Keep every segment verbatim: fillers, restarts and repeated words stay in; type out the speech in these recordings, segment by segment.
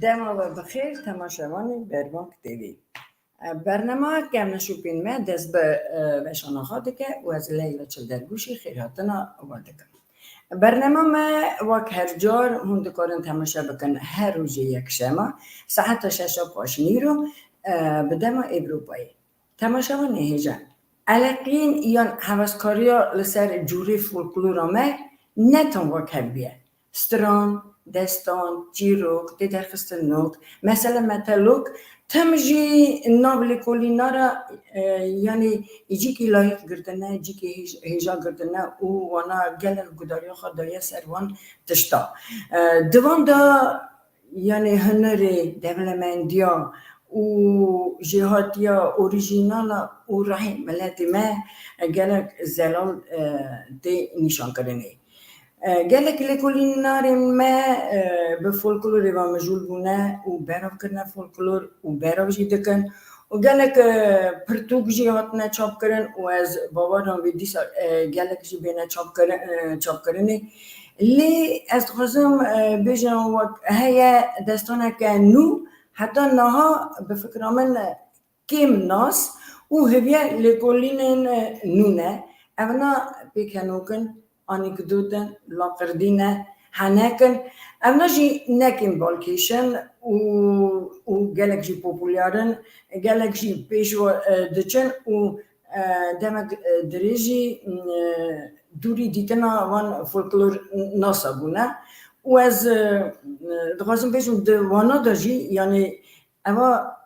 Dema we bi xêr, temaşevanê Berbank T V. Bernama Kevneşopên me dest bi, e, veşana xwe dike û ez Leyla Çildergûşî xêrhatina we dikim. Bernama me wek her car hûn dikarin temaşe bikin her rojê yekşema saeta şeşa paşnîro, e, bi dema Ewropayê. Temaşevanê hêja, eleqîn yan heveskariya li ser cûrê folklora me ne tenwa kevbî ye. Stran, destan, çîrok, têderxistin nok, mesele metelok, tim jî nav lêkolînara, e, yanî cîkî layîq girtine, cîkî hêj-, hêja girtine û wana gelek gudariya xwe daye ser wan tişta. E, di van de yanî hunerê, dewlemendiya û jêhatiya orîjînal a û rihê miletê me gelek zelal, e, tê nîşankirinê. E, gelek lêkolînarên me, e, bi folklorê ve mijûl bûne û berav kirine folklor û berav jî dikin. Û gelek, e, pirtûk jî hatine çapkirin û ez bawer im vê dîsa, e, gelek jî bêne çapkirin, e, çapkirinê. Lê ez dixwazim, e, bêjim wek heye destaneke nû heta niha bi fikra min kêm nas û hêviya lêkolînên, e, nû ne. Ev na pêkenok in, anîkdot in, laqirdî ne, henek in. Ev na jî ne kêm balkêş in û, û gelek jî popûlyar in, gelek jî pêş ve, e, diçin û, e, demek, e, dirêj jî, e, dûrî dîtina van folklor nasa bûne. Û ez, e, dixwazim bêjim di wana de jî, yanî eva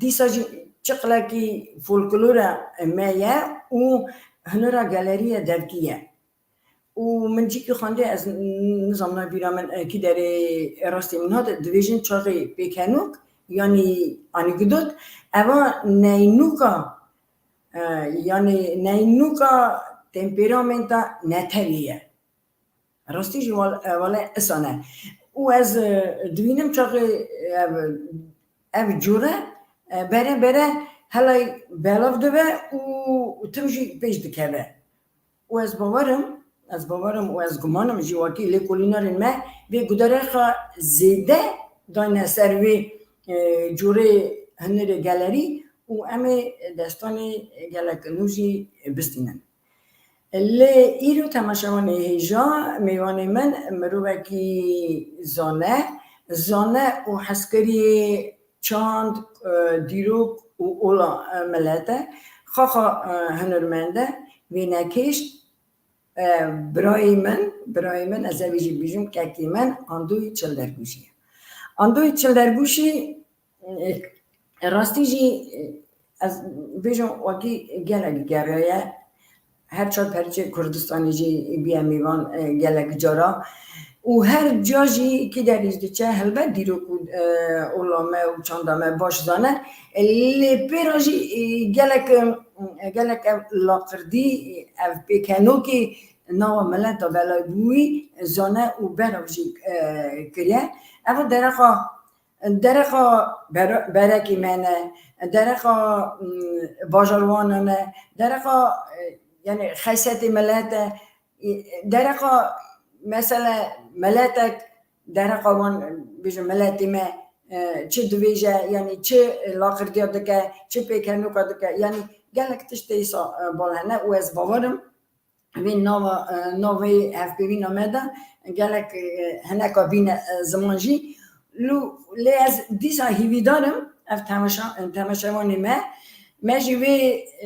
dîsa jî çiqlekî folklora me ye û hunera gelerî ye, devkî ye. Û min cîkî xwendê, ez n-, nizam na bîra min, e, kî derê rastî min hat, divêjin çaxê pêkenok, yanî anîkdot, eva neynûka, e, yanî neynûka temperamenta netewî ye. Rastî jî wal-, e, wele isan e. Û ez, e, dibînim çaxê, e, ev, ev cûre, e, bere bere helay belav dibe û tim jî pêş dikeve. Û ez bawer im, ez bawer im û ez guman im jî wekî lêkolînarên me vê gudarê xwe zêde dayne ser vê, e, cûrê hunerê gelerî û em ê destanê gelek nû jî bistînin. Lê îro temaşevanê hêja, mêvanê min mirovekî zane, zane û hezkiriyê çand, e, dîrok û ola, e, milet e. Xwexa, e, hunermend e, wênekêş, e, birayê min, birayê min, ez ê vê jî bibêjim, kekê min, Andoyî Çildergûşî ye. Andoyî Çildergûşî, e, rastî jî, e, ez bêjim, wekî gelek geriyaye. Her çar perçê Kurdistanê jî bûye mêvan, e, gelek cara. Û her ca jî kî derî jî diçe, helbet dîrok û, e, ola me û çanda me baş zane. E, lê pê re jî, e, gelek, e, gelek ev laqirdî, ev pêkenokê nava mileta belaybûyî zane û berav jî, e, kiriye. Ev derexa Derexa bere-, berekî me ne, derexa, mm, bajarwana ne, derexa, e, yani xesetê milet e, e, derexa mesele miletek, derexa wan, bêjin miletê me, e, çi divêje, yani çi laqirdiya dike, çi pêkenoka dike, yani gelek tiştê îsa, e, bal hene û ez bawer im, vê nava, e, navê hevpêvîna me de gelek, e, hineka bîne, e, ziman jî. Lû, lê ez dîsa hîvîdar im, ev temaşa-, temaşevanê me, me jî vê,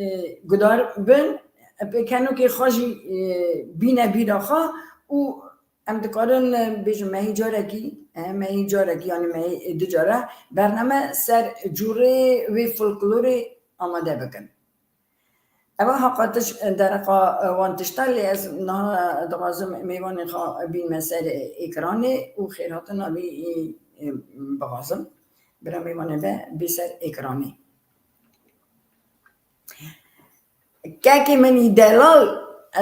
e, gudar bin, pêkenokê xwe jî, e, bîne bîra xwe û em dikarin, e, bêjin mehî carekî, e, mehî carekî, yanî mehî du cara bername ser cûrê wê folklorê amade bikin. Eva heqa tiş-, dereqa, e, wan tişta, lê ez niha dixwazim mêvanê xwe bînme ser êkranê û xêrhatina wî, e, e, bixwazim. Bira mêvanê me bê ser êkranê. Kekê min î delal,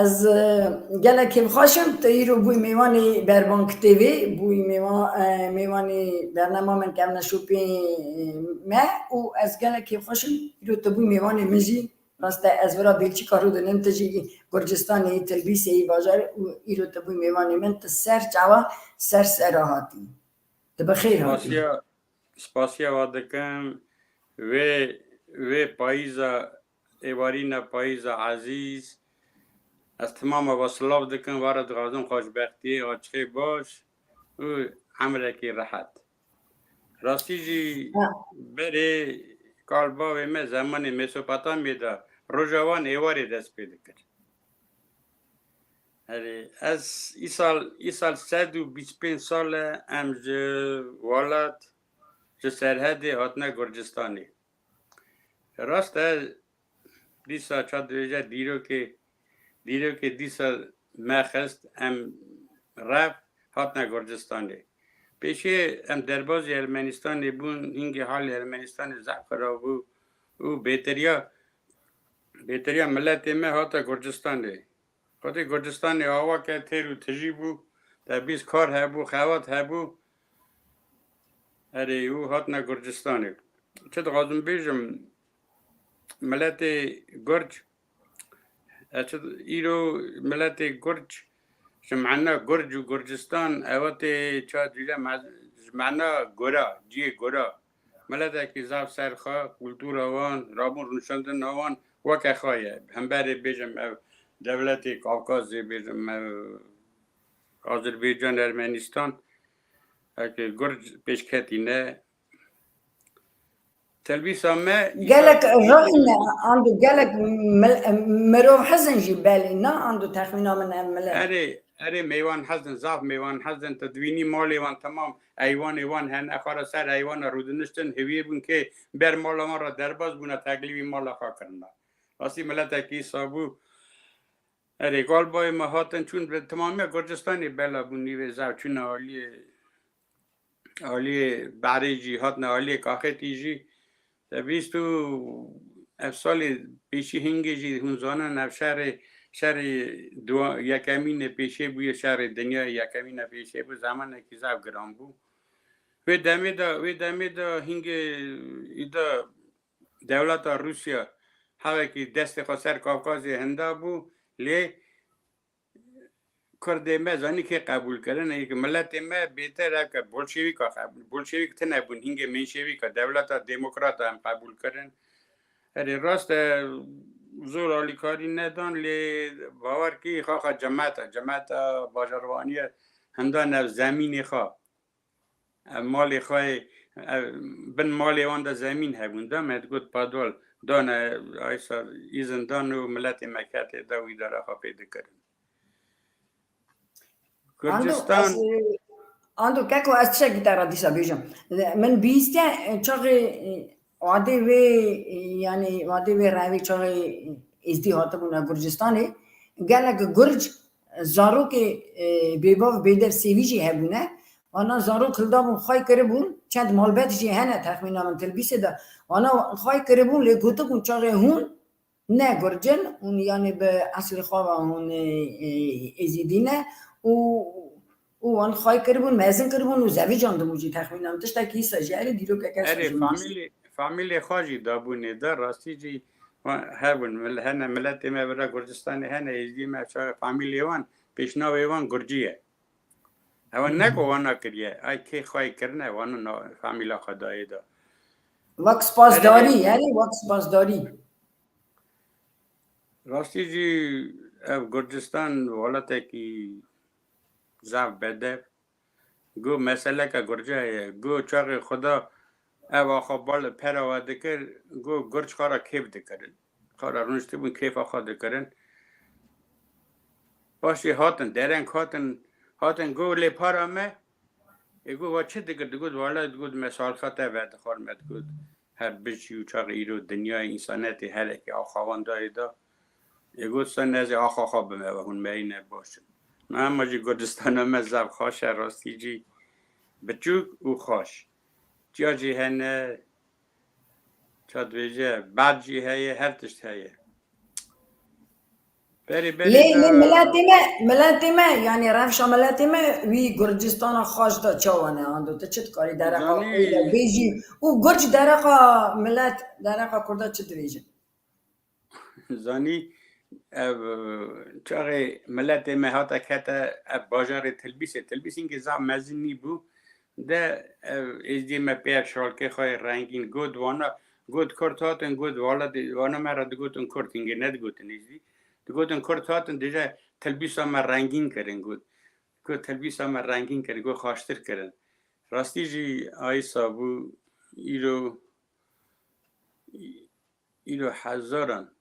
ez, e, gelek kêfxweş im, tu îro bûyî mêvanê Berbank T V, bûyî mêva-, e, mêvanê bernama min Kevneşopê me û ez gelek kêfxweş im, îro tu bûyî mêvanê min jî. Rast e, ez vira Belçîka rûdinim, tu jî Gurcistanê yî, Tilbîsê yî bajarê û îro tu bûyî mêvanê min, tu ser çawa, ser sera hatî. Tu bi xêr hatî. Spasiya, spasiya we dikim. Wê, wê payîza, êvarîna payîza ezîz. Ez timama we silav dikim, we re dixwazim xweşbextiyê, açixê baş û emrekî rehet. Rastî jî Ha. berê kalbavê me zemanê Mesopotamyê de roja wan êvarê dest pê dikir. Erê, ez îsal, îsal sed û bîst pênc sal e em ji welat, ji Serhedê hatine Gurcistanê. Rast e, dîsa ça dibêje dîrokê, dîrokê dîsa me xist, em rev hatine Gurcistanê. Pêşê em derbazî Ermenistanê bûn, hingê halê Ermenistanê zehf xirab bû û bêteriya, bêteriya miletê me hate Gurcistanê. Xwedê Gurcistanê awa ke têr û tijî bû, te bîst kar hebû, xewat hebû. Erê, û hatine Gurcistanê. Çi dixwazim bêjim, miletê Gurc, e, çi, îro miletê Gurc ji mehna Gurc û Gurcistan, ew tê ça dûle me-, ji mehna gora, cihê gora. Miletekî zaf serxwe, kultura wan, rabûn rûnişandina wan weke xwe ye. Hemberê bêjim ev dewletê Kavkazê, bêjim ev Azerbaycan, Ermenistan, eke Gurc pêşketî ne. Telbîsa me Gelek îsal rayne, ando gelek mil-, mirov hizin jî belê, na ando texmîna min ev milet. Erê, erê mêwan hezin, zaf mêwan hezin, tu dibînî malê wan temam, eywanê wan hene, xwe re ser eywana rûdiniştin, hêviyê bûn kê ber mala wan re derbas bûne, teklîfî mala xwe kirine. Rastî miletekî îsa bû. Erê, galbayê me hatin çûn bi temamiya Gurcistanê bela bûn nîvê zaf çûne aliyê, aliyê berê jî, hatine aliyê Kaxetî jî. Te bîst û ev salê pêşî hingê jî hûn zanin ev şerê, şerê dua-, yekemîn e pêşê bûye, şerê dinyayê yekemîn e pêşê bû, zemanekî zaf giran bû. Wê demê de, wê demê de hingê îda dewleta Rûsya hevekî destê xwe ser Kavkazê hinda bû, lê Kurdê me zanî kê qebûl kirin, ê miletê me bêtir ev ke bolşevîka qebûl, bolşevîk tune bûn, hingê menşevîka, dewleta demokrata em qebûl kirin. Erê rast e, zor alîkarî nedan, lê bawer kî xaxa cemeta, cemeta bajarvaniye hinda nev zemînê xwe. Ev malê xwe, ev bin malê wan de zemîn hebûn. Da me digot padol, dane, aysa îzin dan û miletê me ketê de û îdara xwe pê dikirin. Ando, Gurcistan ez, ando keko ez tiştekî te re dîsa bêjim. Min bihîstiye, çaxê, wadê wê, yanî wadê wê revê çaxê êzdî hatibûne Gurcistanê, gelek Gurc zarokê, e, bêbav bêdev sêvî jî hebûne. Wana zarok hildabûn xway kiribûn, çend malbet jî hene texmîna min Tilbîsê de. Wana xway kiribûn, lê gotibûn çaxê hûn ne Gurc in, hûn yanî bi eslê xwe ve hûn, e, e, Êzîdî ne û, û wan xway kiribûn, mezin kiribûn û zevicandibûn jî texmîna min. Tiştekî îsa jî erê dîrokeke Erê, sojin bîst. famîlê, famîlê xwe jî dabûnê de, rastî jî hebûn. Mil-, hene miletê me vira Gurcistanê hene, êzdiyê me, ça-, famîlê wan, pêşnavê wan Gurcî ye. Ew ne ku wana kiriye, ay kê xwayê kirine, wana na-, famîla xwe dayê de. Wek spasdarî, Erê, erê, wek spasdarî. Rastî jî ev Gurcistan welatekî zaf bedev. Go meseleke Gurcî heye. Go çaxê Xuda ev axa bal pera we dikir, go Gurc xwe re kêf dikirin. Xwe re rûniştibûn kêfa xwe dikirin. Paşê hatin, dereng hatin, hatin go lê para me, ê go we çi dikir? Digot, wala, digot, me salxa te vedixwar, me digot, her bijî û çaxê îro dinyayê însanetê helekê axawan dayê da. Ê got, sen nezê axa xwe bime ve, hûn merî ne baş in. Me hema jî Gurcistana me zaf xweş e, rastî jî biçûk û xweş. Çiya jî hene, ça dibêje, bad jî heye, her tişt heye. Berê, berê Lê, lê de miletê me, miletê me, yanî rewşa miletê me wî Gurcistana xweş de çawa ne ando? Tu çi dikarî dereqa Zanî- xwe de bêjî? Û Gurc dereqa milet, dereqa Kurda çi dibêjin? Zanî, ev, çaxê miletê me hate kete ev bajarê Tilbîsê. Tilbîs hingê zaf mezin nîbû. de ev êzdiyê me pê ev şalkê xwe yê rengîn got wana, got Kurd hatin, got wala di-, wana me re digotin Kurd, hingê nedigotin êzdî. Digotin Kurd hatin, dije tilbîsa me rengîn kirin, got. Got tilbîsa me rengîn kirin, got xweştir kirin. Rastî jî ayîsa bû, îro, îro hezaran,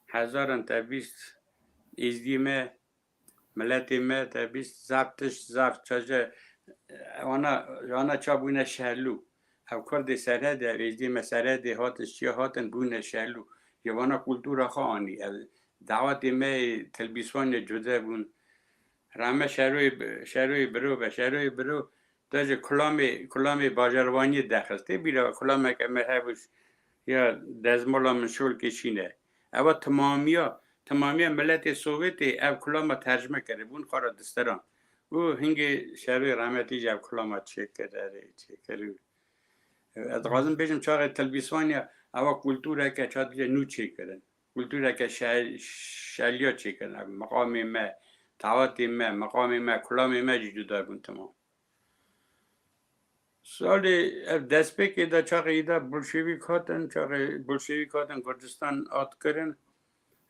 hezaran te bîst êzdiyê me, miletê me te bîst zaf tişt, zaf çaje, wana, wana ça bûne şerlû. Ev Kurdê Serhedê, ev êzdiyê me Serhedê hatin, şiya hatin, bûne şerlû. Ji wana kultura xwe anî. Ev dawetê me yê tilbîsvanê cude bûn. Rame Şeroyê, Şeroyê Biro be, Şeroyê Biro te ji kulamê, kulamê bajarvaniyê dexist. Tê bîra kulameke me hebû ş-, ya dezmola min şolkê şîne. Ewa timamiya, timamiya miletê Sowêtê ev kulama tercime kiribûn, xwe re distiran. Û hingê Şeroyê Rehmetî jî ev kulama çêkir, erê, çêkir û ez dixwazim bêjim çaxê tilbîsvaniya ewa kultureke ça dibêje nû çêkirin. Kultureke şe-, şeliya çêkirin. Ev miqamê me, dawetê me, miqamê me, kulamê me jî cuda bûn temam. Salê ev destpêkê de çaxê îda bolşevîk hatin, çaxê bolşevîk hatin Gurcistan hat kirin.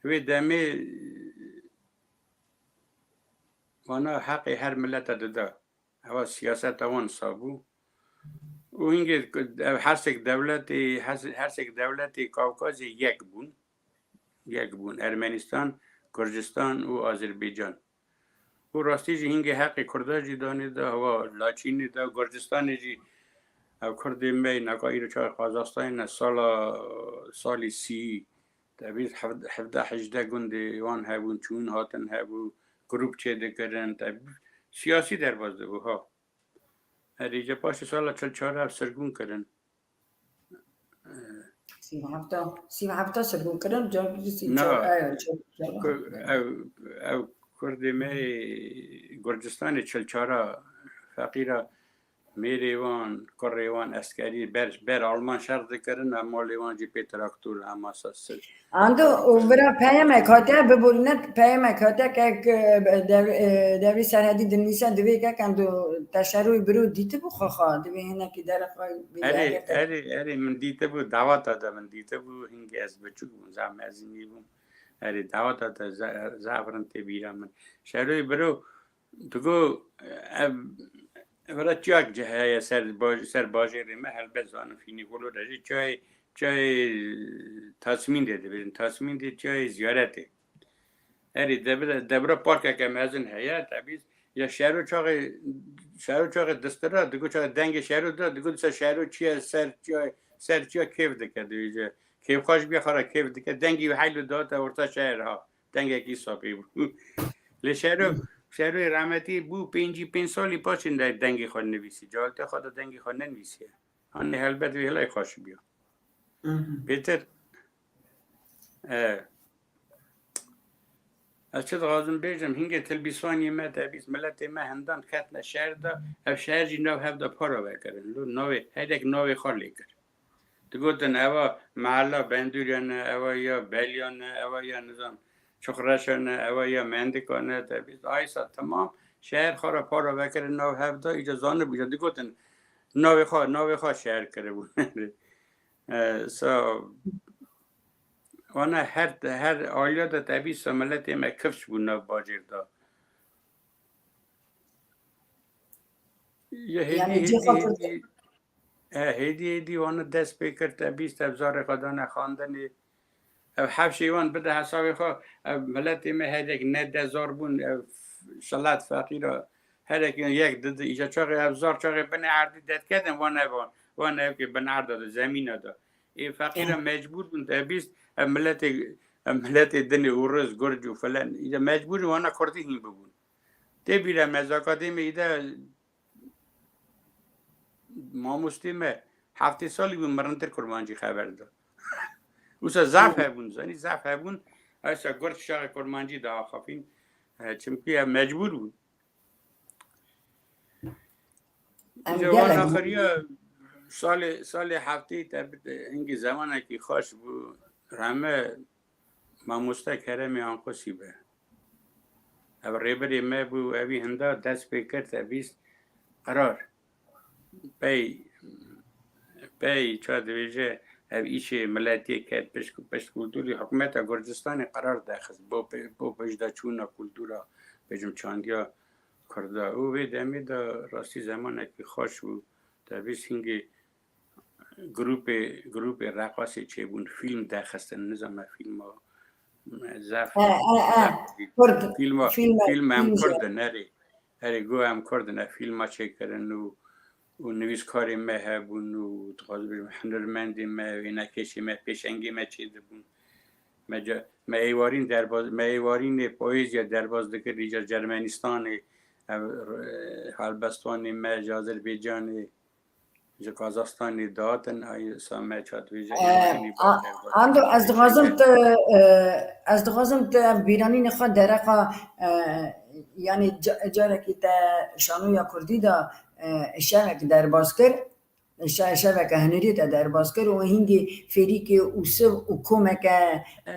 Wê demê wana heqê her milete dida. Ewa siyaseta wan sa bû. Û hingê ev hersek dewletê, hes-, hersek dewletê Kawkazê yek bûn. Yek bûn. Ermenistan, Gurcistan û Azerbaycan. Û rastî jî hingê heqê Kurda jî danê de, hewa Laçînê de, Gurcistanê jî ev Kurdê me naka îro çaxê Qazaxstanê ne sala, salî sî, te bîst hevdeh hejdeh gundê wan hebûn, çûn hatin hebû, grup çêdikirin, te siyasî derbas dibû, ha. Erê, ji paşê sala çil çar ev sirgûn kirin. Sî û hefta, sî û hefta sirgûn kirin, cargirî sî û çar, Na, ew, çil çar. Ku-, ew, ew Kurdê me yê Gurcistanê çil çar a feqîra mêrê wan, kurê wan eskerî ber, ber Alman şer dikirin, em malê wan jî pê traktor, em masa sir. Ando û vira peyemek hate, biborîne peyemek hate ke, ke, dev-, e, devrî serhedî dinivîse divê ke kendo te Şeroyê Biro dîtibû xwexa, divê hinekî derê xwe Erê, bîyarê te. Erê, erê, min dîtibû, daweta de min dîtibû, hingê ez biçûk bûm, zaf mezin nîbûm. Erê, daweta de ze-, zaf rind tê bîra min. Şeroyê Biro, digo, ev, vira çiyak ci heye ser baj-, ser bajêrê me, helbet zanim fînî holo de jî çayê, çayê Tasmîndê dibêjin. Tasmîndê çayê ziyaretê. Erê, debira, debira parkeke mezin heye, te bîst, ya şero çaxê, şero çaxê distira, digo çaxê dengê şero da, digo disa şero çiye ser çiya, ser çiya kêf dike, dibêje. Kêfxweş bîya xwe re kêf dike. Dengî wî heylo dihate orta şehir ha. Dengekî sapê bû. Lê şero, şeroyê rahmetî bû pêncî pênc salî paşê de dengê xwe nivîsî. Cahiltê xwe de dengê xwe nenivîsiye. Hanê helbet wê hilay xweş biya. Mhm. Pêtir, e, ez çi dixwazim bêjim, hingê tilbîsvaniyê me, te bîst miletê me hindan ketne şehir de, ev şehir jî nav hev de para vekirin. Lo navê, her yek navê xwe lê kir. Digotin, ewa mehella Bendûriyan e, ewa ya Beliyan e, ewa ya nizam Çuxreşan e, ewa ya Mendikan e, te bîst. Aysa temam şehir xwe re para vekirin nav hev de, îca zanibû, îca digotin, navê xwe, navê xwe şehir kiribû. E, so, wana her, her aliya de te bîst miletê me kifş bû nav bajêr de. Ya hêdî, Yani hêdî, cêxa hêdî, e, hêdî, hêdî wana dest pê kir, te bîst ev zarê xwe dane xwendinê. Ev hevşê wan bide hesabê xwe, ev miletê me her yek ne de zor bûn, ev şelat feqîra, her yek yek didi. Îca çaxê ev zor çaxê binê erdî detketin, wan ev, wan ev ki bin erda de, zemîna de. Ê feqîra mecbûr bûn, te bîst, ev miletê, ev miletê dinê û riz, gurc û filan, îca mecbûr wana kurdî hîn bibûn. Tê bîra me zakatê me îde mamostê me heftê salî bû, mirintir kurmancî xeber da. Wisa zaf hebûn, zanî, zaf hebûn. Aysa gurc çaxê kurmancî da axafîn. E, çimkî ev mecbûr bûn. Em Îca gelek wan axiriya salê, salê heftê te bide, hingî zemanekî xweş bû. Rehme mamoste Keremê Anqusî be. Ev rêberê me bû, evî hinda dest pê kir, te bîst qerar. Pey, pey ça dibêje, ev îşê miletiyê ket pişt, pişt kulturî, hikûmeta Gurcistanê qerar dexist bo pê-, bo pêşdaçûna kultura, bêjim, çandiya Kurda. Û vê demê de rastî zemanekî xweş bû. Te bîst hingê grûpê, grûpê reqasê çêbûn, fîlm dexistin, nizam me fîlma, me zef, He, he, he. zef dît. Kurd, Fîlma, fîlme, fîlm em fîlm Kurd in, erê. Erê, got em Kurd in, e, fîlma çêkirin û, û nivîskarê me hebûn û, dixwazim bêjim, hunermendê me, wênekêşê me, pêşengê me çêdibûn. Me ca-, me êwarîn derbaz, me êwarînê poezya derbaz dikir, îcar Cermenistanê, ev, e, helbestvanê me ji Azerbaycanê, ji Kazaxstanê dihatin, ay sa me çat vêje Ee, êwarînê a-, baş derbaz Ando, dikir, ez dixwazim pêşengê. te, e, ez dixwazim te ev bîranînê xwe dereqa, e, yanî ca-, carekî te şanoya kurdî de, e, şevek derbas kir. Şe-, şeveke hunerî te derbas kir û hingî fêrîkê Ûsiv û komeke, e,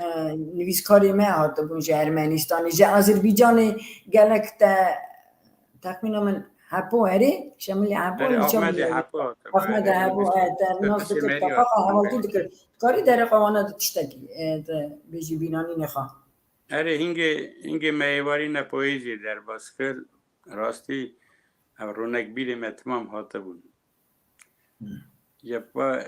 nivîskarê me hatibûn ji Ermenistanê. Ji Azerbaycanê gelek te, texmîna min, Hepo, erê? Şemilê Hepo, Erê, Nîşan Ahmedê Hepo, Ahmedê Hepo, e, te nas dikir, te xaxa hevaltî dikir. Karî dereqa wana de tiştekî, e, te bêjî bîranînê xwe. Erê, hingê, hingê me êvarîna poeziyê derbas kir, rastî, ev ronekbîrê me timam hatibûn. Hmm. Ya pa,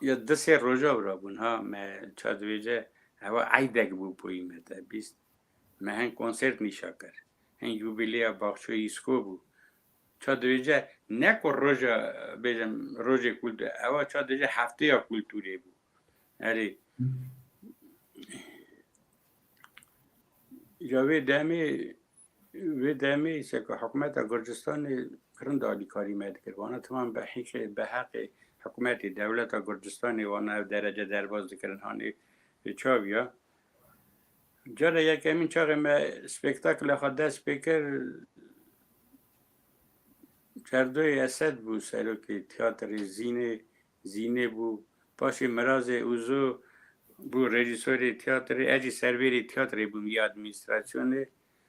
ya du sê roja vira bûn, ha, me ça dibêje, hewa eydek bû poyî me te bîst. Me hin konsert nîşa kir. Hin yubîleya Baxçoyî Îsko bû. Ça dibêje, ne ku roja, bêjim, rojê kultu-, ewa ça dibêje hefteya kulturê bû. Erê. Hmm. Ya vê demê, vê demê se ku hikûmeta Gurcistanê pir rind alîkarî me dikir. Wana timam bi heqê, bi heqê hikûmetê, dewleta Gurcistanê wana ev derece derbas dikirin. Hanê, e, çaviya. Cara yekemîn çaxê me spektakla xwe dest pê kir, Çerdoyê Esed bû serokê tiyatrê, Zînê, Zînê bû. Paşê Mirazê Uzo bû rejîsorê tiyatrê, ez jî servêrê tiyatrê bûm ya administrasyonê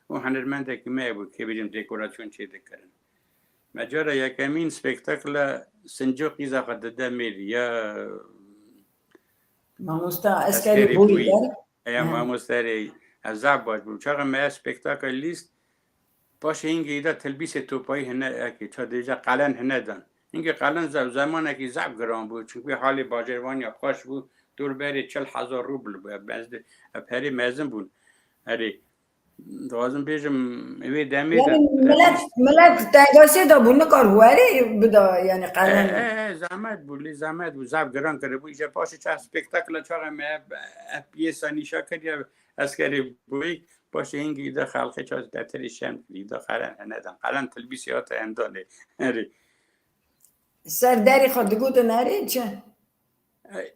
û hunermendekî me bû, kê bêjim dekorasyon çêdikirin. Me cara yekemîn spektakla Sinco qîza xwe dide mêr ya Mamosta Eskerê Eskerê Boyî Boyî. der. Eya Hı. mamosterê, ez zaf baş bûm. Çaxa me spektakl lîst, paşê hingê îda tilbîsê topayî hine, ekê ça dêje qelen hine dan. Hingê qelen zaf, zemanekî zaf giran bû. Çunkî halê bajarvaniya xweş bû. Dor berê çil hezar rûbl bû. Ev mezdi-, ev perê mezin bûn. Erê. Dixwazim bêjim, wê demê de Yani millet, millet tengasê de bû, nikar werê bida, yani E, qelen. e, e, zehmet bû, lê zehmet bû, zaf giran kiribû. Îje paşê çax spektakla çaxa me ev, ev piyesa nîşa kiriye Eskerê Boyî. Paşê hingî de xelqê çax detirê şem kirî, de qelen hene dan. Qelen tilbîsê hate endanê. Erê. Ser derê xwe digotin erê çi?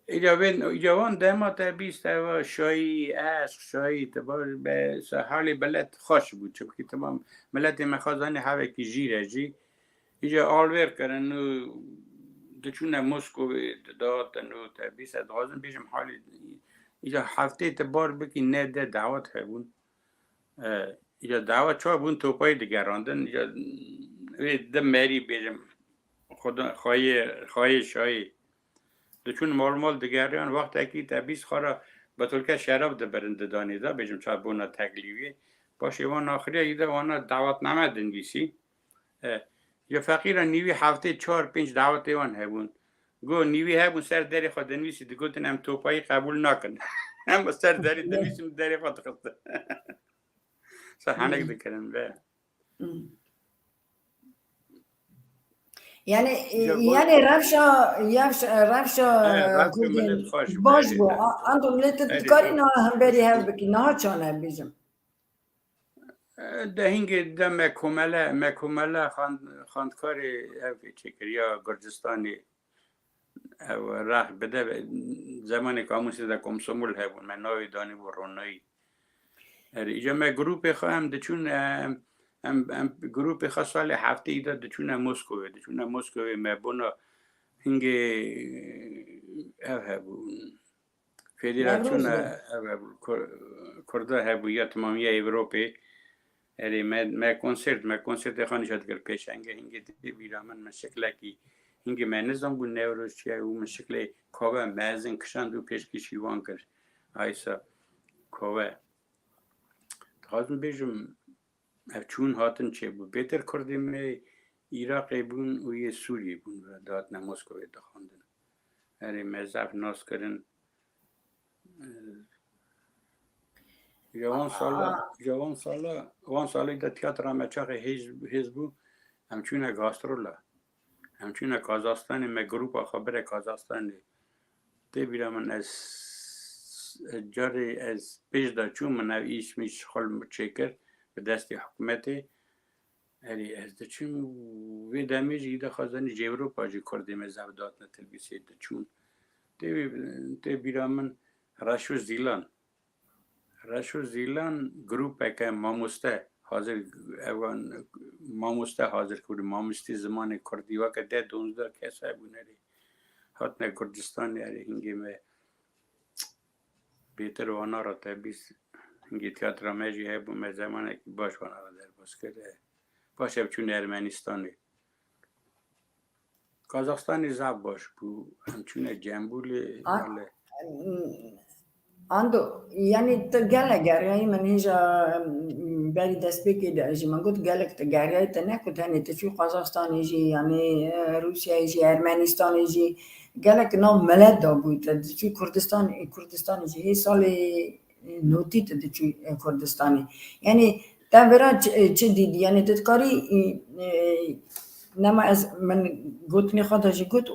Îca vên, îca wan dema te bîst eva şayî, eşq, şayî, te bar be, se halê belet xweş bû. Çimkî temam miletê me xwezanê hevekî jî re jî. Îca alvêr kirin û diçûne Moskovê didatin û te bîst, ez dixwazim bêjim halê îca heftê te bar bikî ne de dawet hebûn. E, ya dawa çawa bûn topayî digerandin, ya wê di merî bêjim, xweda-, xwayê, xwayê şayê. Diçûn mal mal digeriyan, wextekî te bîst xwe re betulke şerab dibirin didanê de, bêjim çawa bona teklîvê. Paşê wan axiriya î de wana dawetname dinivîsî. E, ya feqîra nîvî heftê çar pênc dawetê wan hebûn. Go nîvî hebûn ser derê xwe dinivîsî, digotin em topayî qebûl nakin. Em ser derê dinivîsin, derê xwe dixistin. Sahanek Hmm. dikirin ve. Hmm. Yani, e, Ji bo- yani rewşa, rewşa, rewşa, He, e, rewşa Kurdên millet xweş bû, baş erê, bû. tabii. A-, ando millet Erê, dikarî tabii. niha hemberî hev bikî, niha çane bijim. E, de hingê de me komele, me komele xand-, xandkarê ev çêkiriya Gurcistanê. Ew rah bide, zemanê kamûsê de komsomol hebûn, me navê danîbû ronayî. Erê, îca me grûpê xwe em diçûn, em, em, em grûpê xwe salê hefteyî de diçûne Moskovê, diçûne Moskovê me bona hingê ev hebûn. Federasyona Newroz bû. Ev hebû, Kur-, Kurda hebû ya temamiya Ewropê. Erê me, me konsert, me konsertê xwe nîşa dikir pêşenge, hingê tê bîra min, min şiklekî, hingê me nizan bû Newroz çi ye û min şiklê kave mezin kişand û pêşkêşî wan kir. Aysa kave. Dixwazim bêjim, ev çûn hatin çêbû. Bêtir Kurdê me Iraqê bûn û yê Sûriyê bûn ve dihatine Moskowê dixwendin. Erê me zaf nas kirin. Ji wan sala, ji wan sala, wan salê de tiyatra me çaxê hêz, hêz bû, em çûne gastrola. Em çûne Kazaxstanê, me grupa xwe bire Kazaxstanê. Tê bîra min ez, ez carê ez pêş de çûm, min ev îş mîş xwe çêkir bi destê hikûmetê. Erê, ez diçim û vê demê jî îda xwezanî ji Ewropa jî Kurdê me zaf dihatine Tilbîsê diçûn. Tê, tê bîra min Reşo Zîlan. Reşo Zîlan grûpeke mamoste hazir, evan mamoste hazir kir, mamostî zimanê kurdî, weke deh donzdeh kes hebûn erê. Hatine Kurdistanê erê hingê me bêtir wana re te bîst, hingê tiyatra me jî hebû, me zemanekî baş wana re derbas kir. Paşê çûne Ermenistanê. Kazaxstanê zaf baş bû. Em çûne Cembûlê, A- wele. Ando, yani tu gelek geriyayî, min hêja, em, berî destpêkê de jî min got, gelek tu geriyayî, te ne ku tenê tu çû Kazaxstanê jî, yani, e, Rûsyayê jî, Ermenistanê jî, gelek nav milet da bû, te diçû Kurdistan, Kurdistanê jî, hê salê notî tu diçû, e, Kurdistanê. Yani, te vira çi, çi dîdî? Yani, tu dikarî, e, e, nema ez, min gotinê xwe de jî got,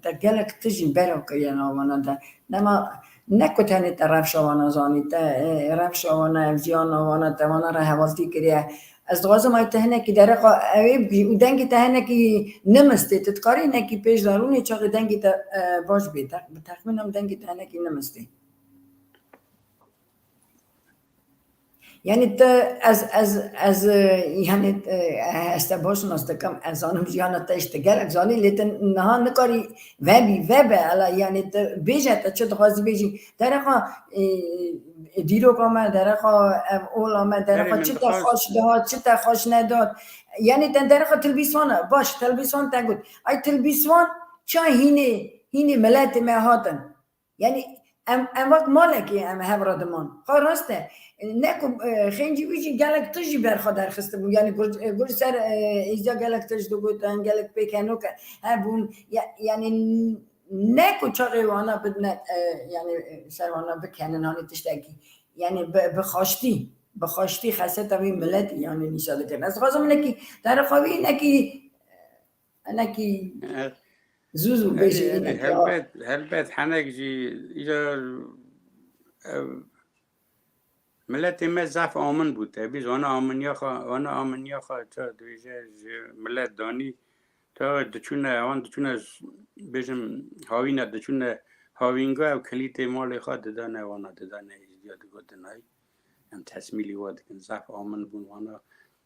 te gelek tişt jî bera kiriye navana de. Nema, ne ku tenê te rewşa wana zanî, te, e, rewşa wana, ev jiyana wana, te wana re hevaltî kiriye. Ez dixwazim ay te hinekî dereqa ew ê bigî û dengê te hinekî nimistê. Tu dikarî hinekî pêş de rûnê çaxê dengê te, e, baş bê. Te-, bi texmîna min dengê te hinekî nimistê. Yani te, ez, ez, ez, e, yani, e, ez te baş nas dikim, ez zanim jiyana te işte gelek zanî, lê te niha nikarî vebî, vebe, ela, yani te bêje, te çi dixwazî bêjî. Dereqa, e, e, dîroka me, dereqa ev ola me, dereqa Erê, min çi te dixwaz- xweş dihat, çi te xweş nedat. Yani te dereqa Tilbîsvan e, baş, Tilbîsvan te got. Ay Tilbîsvan ça hînê, hînê miletê me hatin. Yani em, em wek malekê em hev re diman. Xwe rast e. Ne ku, e, xêncî wî jî gelek tişt jî ber xwe derxistibû. Yani gur, e, gur ser, e, êzdiya gelek tişt digotin, gelek pêkenok hebûn. Ya, yani ne ku çaxê wana bidine, e, yani, e, ser wana bikenin, hani tiştekî. Yani bi, bi xweştî, bi xweştî xeseta wî miletî yani nîşa dikin. Ez dixwazim hinekî, dereqa wî hinekî, hinekî Evet. zû zû Erê, bêjî erê, hinekî. Helbet, helbet henek jî îcar, ev, miletê me zaf amin bû. Te bîst wana aminiya xwe, wana aminiya xwe ça dibêje ji milet danî. Ta diçûne, wan diçûne, bêjim, havîne diçûne, havînga ev kilîtê malê xwe didane wana, didane êzdiya digotin ay. Em tesmîlî wa dikin. Zaf amin bûn wana,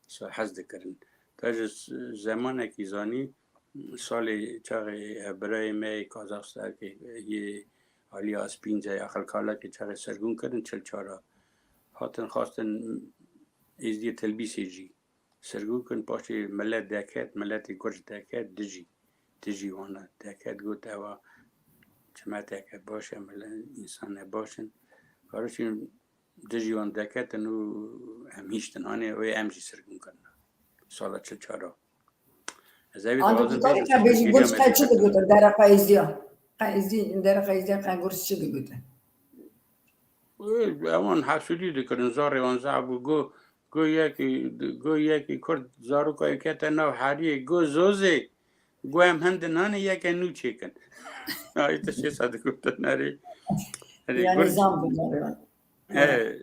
so hez dikirin. Te ji s-, zemanekî zanî, salê çaxê ev birayê me yê Kazaxstan, yê Aliya Aspînce, aqilkalekê çaxê sirgûn kirin çil çar a. Hatin xwestin êzdiyê Tilbîsê jî sirgûn kin, paşê milet deket, miletê Kurd deket, dijî, dijî wana deket, got, ewa çimeteke baş e, mile-, însanê baş in. Karişîn dijî wan deketin û em hiştin hanê, wê em jî sirgûn kirin. Sala çil çar a. Ez evî Anto dixwazim tu tarî bêjim qe bêjî, Gurç qe çi digotin, dere qe êzdiya? Qe êzdî, dere qe êzdiya qe Gurç çi digotin? Wê, ewan hesûdî dikirin, zarê wan zaf bû. Go, go yekî, go yekî Kurd zaroka wî kete nav heriyê, go Zozê, go em hindin hanê yeke nû çêkin. Ay, tu şêsa digotin, erê. Erê, Yani Gurç. zam bû zarê wan. He.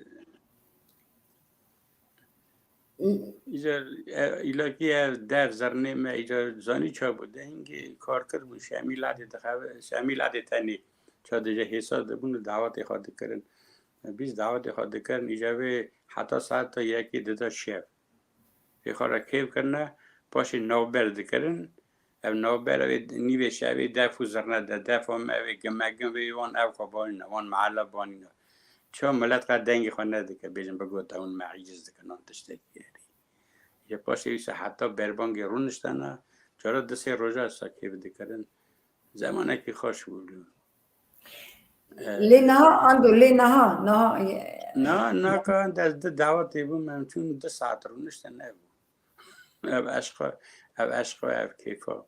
Î- Îcar, e, îlakî ev dev zirnê me îcar zanî ça bû. De hingê kar kir bû, Şemîl Adê dixev-, Şemîl Adê tenê ça dije hêsa dibûn û dawetê xwe dikirin. Bîst dawetê xwe dikirin, îcar vê heta saeta yekê dida şev. Vê xwe re kêf kirine, paşê navber dikirin. Ev navber, ev ê nîvê şevê def û zirne de, defa me, ev ê gimegin vê wan ev xwe banîne, wan mehala banîne. Ça milet qe dengê xwe nedike, bêjin bigota hûn me eciz dikin, an tiştekî herî. Ya paşê wisa heta berbangê rûniştene, cara du sê roja wisa kêf dikirin. Zemanekî xweş bû. Lê niha, Ando, lê niha, niha, e, Na, naka ez di dawetê bûm, em çûn du saet rûnişte nebû. Ev eşqa, ev eşqa, ev kêfa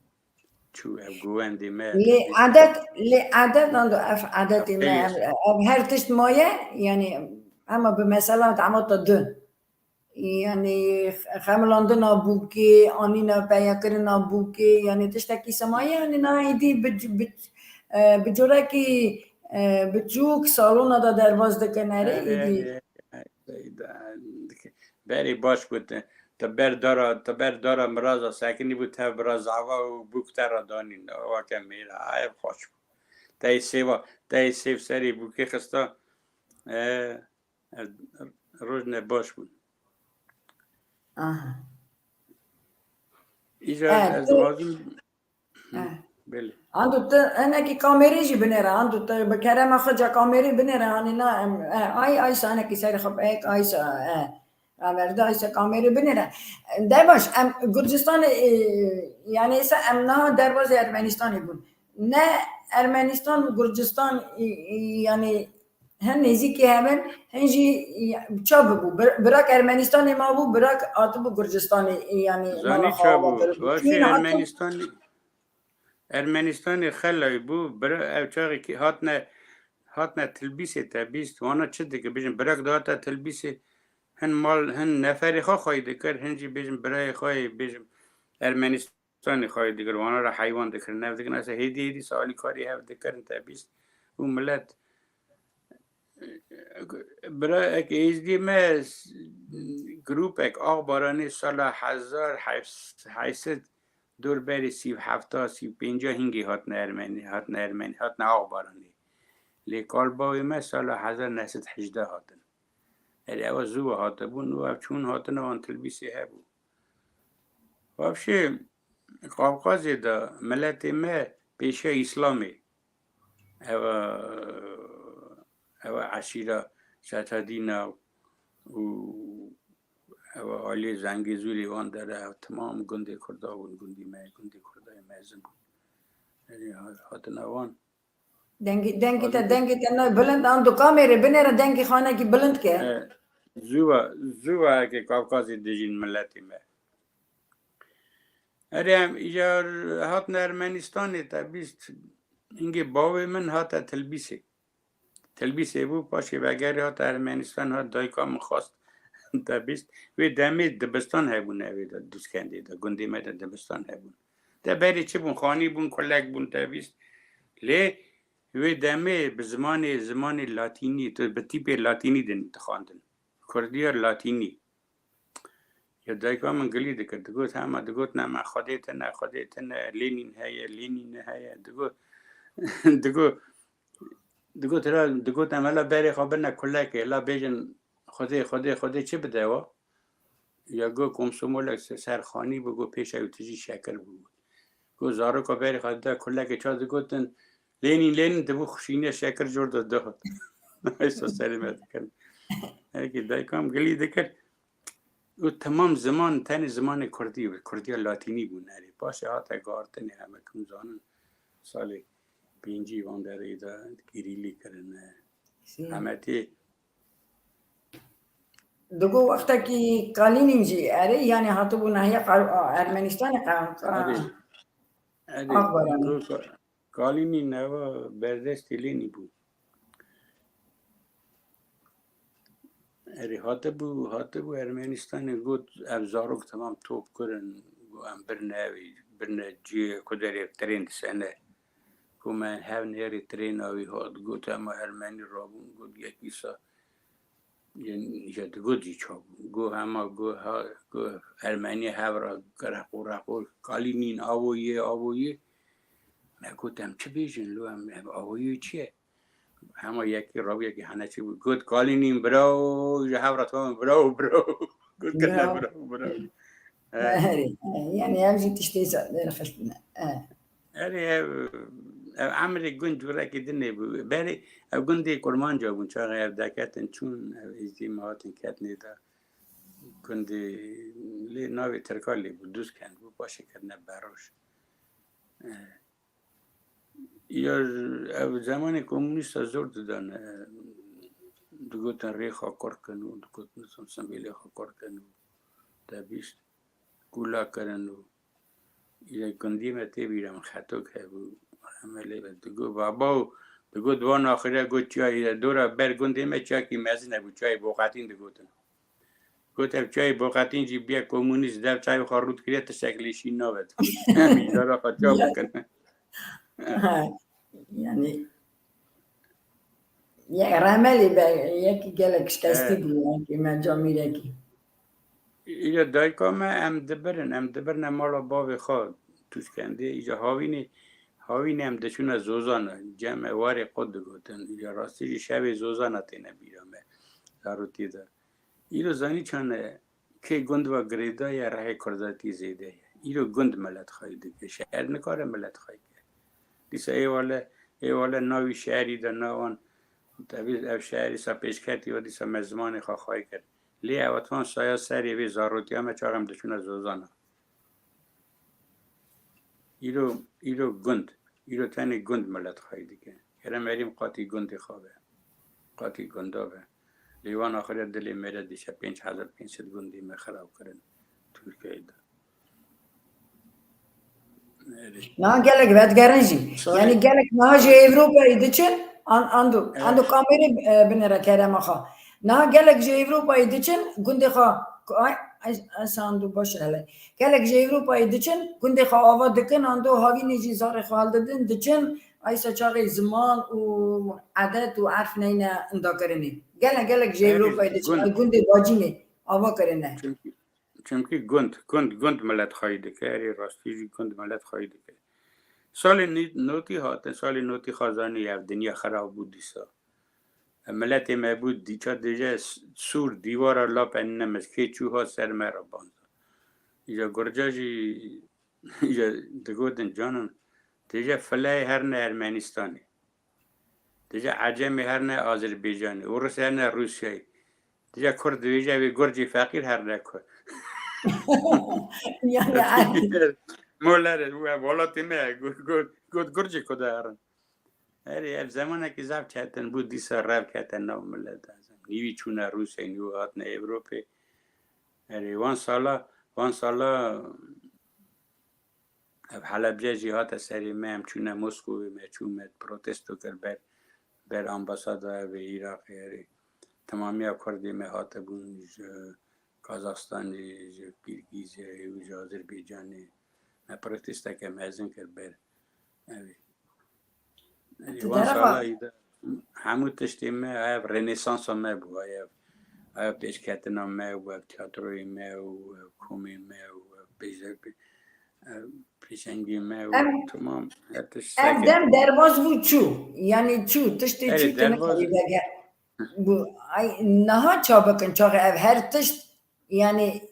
çû, ev govendê me. Lê edet, lê edet, Ando, ev edetê me, ev, ev her tişt maye, yani, ema bi mesela damata din. Yani, xemilandina bûkê, anîna peyakirina bûkê, yani tiştekî semaye, yani na êdî bi, bi, e, bi corekî, e, biçûk salona da derbas dikin, erê êdî. Berê baş bû te, te ber dara, te ber dara miraza sekinî bû, te bira zava û bûk te ra danîn. Weke mêra, ev xweş bû. Te sêva, te sêv serê bûkê xista, e, Ev roj ne baş bûn. Aha. Îcar ez dixwazim. Belê. Ando tu enekî kamerê jî binêre, Ando tu bi kerema xwe ca kamerê binêre, hanî na em, e, ay, ay sa enekî serê xwe ek, ay sa, e, raverde, ay sa kamerê binêre. De baş, em Gurcistanê, e, yani êsa em niha derbazê Ermenistanê bûn. Ne Ermenistan, Gurcistan, e, e, yani hin nêzîkî hev in, hin jî, ya, ça bibû? Bir-, birak Ermenistanê mabû, birak hatibû Gurcistanê, yanî mala xwe ava kiribû. Çûyîn hatin. Ermenistanê, Ermenistanê xelayî bû, bira ev çaxê kî hatine, hatine Tilbîsê te bîst, wana çi dike? Bêjin, birak dihate Tilbîsê, hin mal, hin neferê xwe xweyî dikir, hin jî bêjin birayê xwe yê, bêjin Ermenistan Stanê xwayê digir, wana re heywan dikirin. Ev dikin, ese hêdî hêdî salîkarî hev dikirin te bîst û milet. Bira ek êzdî me s-, grûpek Axbaranê sala hezar heyf sed dor berê sî û hefta, sî û pênca hingê hatine Ermenî, hatine Ermenî, hatine Axbaranê. Lê kalbawê me sala hezar neh sed hejdeh hatin. Erê ewa zû hatibûn û ev çûn hatine wan Tilbîsê hebû. Wavşê Qafqazê de miletê me pêşiya Îslamê. Ev, ev eşîra Setadîna û ev aliyê Zengezûrê wan dere ev temam gundê Kurda bûn, gundî me, gundê Kurdayê mezin bûn. Erê hatine wan. Dengê, dengê te, dengê te ne bilind, Ando kamerê binêre, dengê xanekî bilind ke. E, zû ve, zû ve eke Kavkazê dijîn miletê me. Erê em îcar hatin Ermenistanê te bîst, hingê bavê min hate Tilbîsê. Tilbîsê bû, paşê vegerê hate Ermenistan, hat dayika min xwest te bîst. Wê demê dibistan hebûn evê de, Dûskendê de, gundê me de dibistan hebûn. Te berê çi bûn? Xanî bûn, kulek bûn te bîst. Lê wê demê bi zimanê, zimanê latînî, tu bi tîpê latînî din dixwandin. Kurdiya latînî. Ya dayika min gilî dikir. Digot, hema digot, ne me Xwedê tune, Xwedê tune, Lênîn heye, Lênîn heye. Digot, digot, digot, ra, digot, em hela berê xwe bine kulekê, la bêjin Xwedê, Xwedê, Xwedê çi bide wa? Ya got, komsomolek se-, ser xanî bû, got, pêşa ew tijî şekir bû. Got, zaroka berê xwe dide kulekê, ça digotin, Lênîn, Lênîn, dibû xuşîniya şekir cor de dihat. Hêsa serê me dikin. Erkî dayikam gilî dikir. Û temam ziman, tenê zimanê kurdî bû. Kurdiya latînî bû nerê. Paşê hate guhartinê, heme kim zanin. Salê pêncî van derê de girîlî kirine. Hemê tê Digo wextekî Kalînîn jî erê, yanî hatibû nahiya Qal-, Ermenistanê qa-, qa-, Erê. Erê, Axbaranê. Digo Ka-, Kalînîn eva berdestê Lênî bû. Erê, hatibû, hatibû Ermenistanê got, ev zarok temam top kirin, got, em birine evî, birine cihê ku derê trên disene. Ku me hev nêrê trêna wî hat, got, hema Ermenî rabûn, got, yekî sa, yên, ya digot jî çabûn. Got, hema, got, ha, got, Ermenî hev ra reqo, reqo, Kalînîn, avo yê, avo yê. Me got, em çi bêjin lo, em, em avo yê çi ye? Hema yekî rabû, yekî hene çi bû. Got, Kalînîn, bravo, ji hev re tamam, bravo, bravo. Got, kirine, bravo, bravo. Erê, yanî ev jî tiştê xiştine. Erê, ev, ev emrê gund curekî dinê bû. Berê, ev gundê Kurmanca bûn, çaxê ev deketin çûn, ev êzdî me hatin ketinê de. Gundê lê navê Tirka lê bû, Duzkend bû, paşê ketine Beroş. E, ya ev zemanê komûnîsta zor didan, e, digotin rê xwe kurt kin û digotin Simbêlê xwe kurt kin û te bîst kûla kirin û Île gundî me tê bîra min Xetok hebû. Rehme lê be. Digot baba û digot van axiriya got çiya île dora ber gundê me çiyakî mezin hebû. Çiyayê Boqetîn digotin. Got ev çiyayê Boqetîn jî biye komûnîst dev çayê xwe rût kiriye tiştek lê şîn nabe. Em îdara xwe çawa bikin? Ha, yani Ya, rehme lê be, yekî gelek şikestî bû, yekî me camîrekî. Îro dayika me em dibirin, em dibirine mala bavê xwe Tûşkendê. Îca havînê, havînê em diçûne Zozana, cem e warê qut digotin. Îca rastî jî şevê Zozana têne bîra me. Zarotiyê de. Îro zanî çane kê gund ve girêdayî ye, rehê kurdatî zêde ye. Îro gund milet xwayî dike. Şeher nikare milet xwayî ke. Dîsa êwale, êwale navî şeherî de nawan. Tevî ev şeherî sa pêşketî ve dîsa me zimanê xwe xwayî kir. Lê ewetvan saya serê vê zarotiya me çax em diçûne Zozana. Îro, îro gund. Îro tenê gund milet xwayî dike. Kerem herîm qatî gundê xwe be. Qatî gunda be. Lê wan axiriya dilê me re dişe pênc hezar pênc sed gundê me xirab kirin Tirkiyeyê de. Niha gelek vedigerin jî. Sorry. Yani gelek niha ji Ewropayê diçin, an, ando, Evet. ando kamerê, e, binêre kerema xwe. Niha gelek ji Ewropayê diçin, gundê xwe, ay, ay, ay, ando baş e hele. Gelek ji Ewropayê diçin, gundê xwe ava dikin, ando havînê jî zarê xwe hildidin, diçin, aysa çaxê ziman û edet û erf neyne indakirinê. Gelek, gelek ji Erê, Ewropayê diçin, gund. ay gundê bacînê ava kirine. Çimkî, çimkî gund, gund, gund milet xwayî dike, erê rastî jî gund milet xwayî dike. Salê nî-, notî hatin, salê notî xwe zanî ev dinya xirab bû dîsa. Miletê me bû dîça dêje s-, sûr dîwara lape nemiz, kê çû hat ser me re banza. Îja gurca jî, îja digotin canan, dêje fileyê herne Ermenistanê. Dêje ecemê herne Azerbaycanê, Urus herne Rûsyayê. Dêje kurd dibêje vê gurcê feqîr herne ku. Yani, Molere, we welatê me, got, got, got gurcê ku de herin. Erê, ev zemanekî zaf çetin bû, dîsa rev kete nav milet. Nîvî çûne Rûsyayê, nîvî hatine Ewropê. Erê, wan sala, wan sala ev Helebce jî hate serê me, em çûne Moskowê, me çû, me protesto kir ber, ber ambasada ev ê Iraqê, erê. Temamiya Kurdê me hatibûn ji Kazaxstanê, ji Kîrgîzê û ji Azerbaycanê. Me protesteke mezin kir ber ev ê. Ê, Ti wan derexa- salayî de hemû tiştê me, ev renesansa me bû, ev, ev pêşketina me û ev tiyatroyê me û ev komê me û ev pêşe-, ev pêşengê me û Em, temam her tişt ev seke. dem derbas bû çû. Yani çû, tiştê Erê, çû tu derbas- nikarî vege. Bu, ay, niha ça bikin, çaxê ev her tişt, yani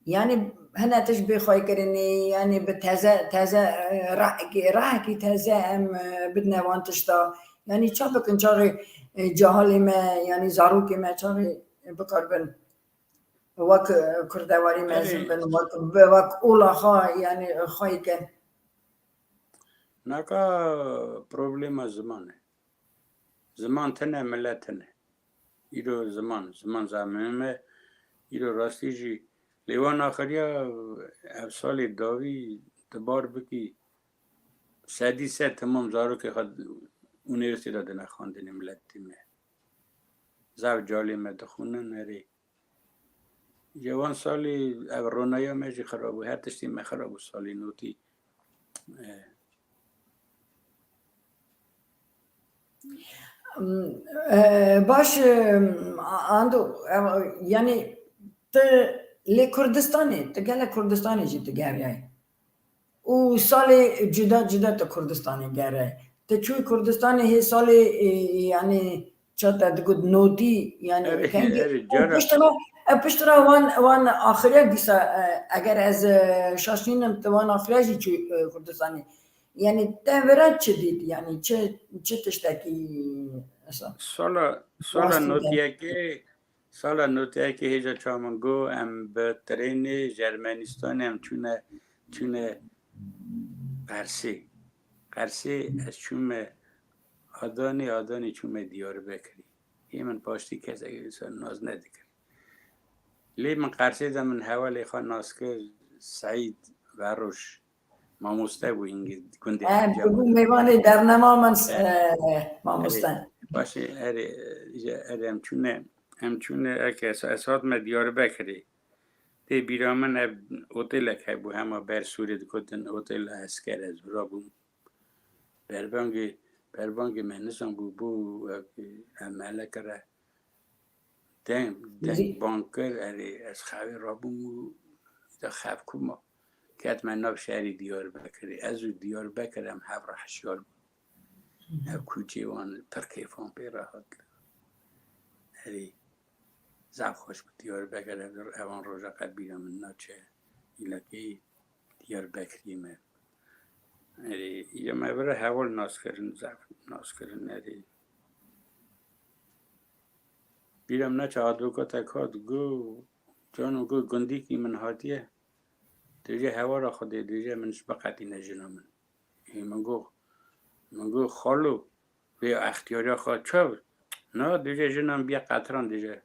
Yani hene tişt bê xweykirinê, yani bi teze, teze, e, rehekî, rehekî teze em, e, bidine wan tişta. Yani ça bikin, çaxê, e, cehalê me, yani zarokê me çaxê, e, bikaribin wek, e, kurdewarî mezin Erê. bin, wek, bi wek ola xwe, yani, e, xweykin. Naka problema ziman e. Ziman tune, milet tune. Îro ziman, ziman zaf muhim e. Îro rastî jî lê wan axiriya ev salê dawî tu bar bikî sedî sed temam zarokê xwe unîversîte de dine xwendinê miletê me. Zaf calê me dixwînin erê. Ji wan salî ev ronaya me jî xirab bû. Her tiştê me xirab bû salê notî. Eh. Em, e, baş, e, Ando, e, yani tu lê Kurdistanê, tu gelek Kurdistanê jî tu geriyayî. Û salê cuda cuda tu Kurdistanê geriyayî. Tu çûyî Kurdistanê hê salê, e, yani ça te digot notî, yani Erê, kengî. erê, Û cara- piştre, e, piştre wan, wan axiriya dîsa, e, eger ez, e, şaş nînim, tu wan axiriya jî çûyî, e, Kurdistanê. Yani te vira çi dît? Yani çi, çi tiştekî, mesela, Sala, sala wastî de? notiyekê, Sala noteyekê hêja çawa min got, em bi trênê ji Ermenistanê em çûne, çûne Qersê. Qersê ez çûme Adanê, Adanê çûme Diyarbekirê. Ê min paştî kesek wisa nas nedikir. Lê min Qersê de min hevalê xwe nas kir, Seîd Verroj. Mamoste bû hingî gundê Em, Hemca tu bû bû. Mêvanê dernema min, e, mamoste. Erê, başê, erê, erê, em çûne, em çûne, eke ez, ez hatime Diyarbekirê. Tê bîra min ev otelek hebû, hema ber Sûrê digotin, otela esker ez vira bûm. Berbangê, berbangê me nizan bû, bû, e, em meleke re. Deng, deng bang kir, erê, ez xewê rabûm û de xev kuma. Ketme nav şerî Diyarbekirê. Ez û Diyarbekir em hev re hişyar bûn. Ev kuçê wan pir kêfan pê re hat. Erê, zaf xweş bû Diyarbekir, ev, evan roja qet bîra min naçe. Îlakî Diyarbekirî me. Erê, ya me vira heval nas kirin, zaf nas kirin, erê. Bîra min neçe advokatek hat, got, cano, got, gundîkî min hatiye, dibêje hewara Xwedê, dibêje min ji biqetîne jina min. Ê, min got, min got, xalo, vê extiyariya xwe çav? Na, dibêje jina min biya qetran, dibêje.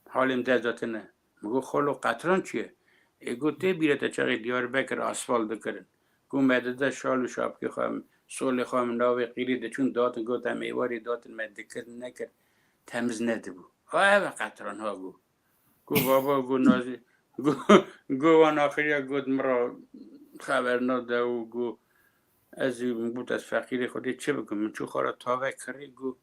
Halê min dest da tine. Min got, xalo, qetran çi ye? Ê, got, tê bîra te çaxê Diyarbekir asfalt dikirin. Got, me dide şal û şapkê xwe, solê xwe min navê qîrê diçûn datin, got, em êvarê datin, me dikir, nekir, temiz nedibû. Ha, ev e qetran, ha, got. Got, baba, got, nazî, got, got, wan axiriya got, min ra xeber nade û got, ez ê, min got, ez feqîrê Xwedê çi bikim? Min çû xwe ra tave kirê, got,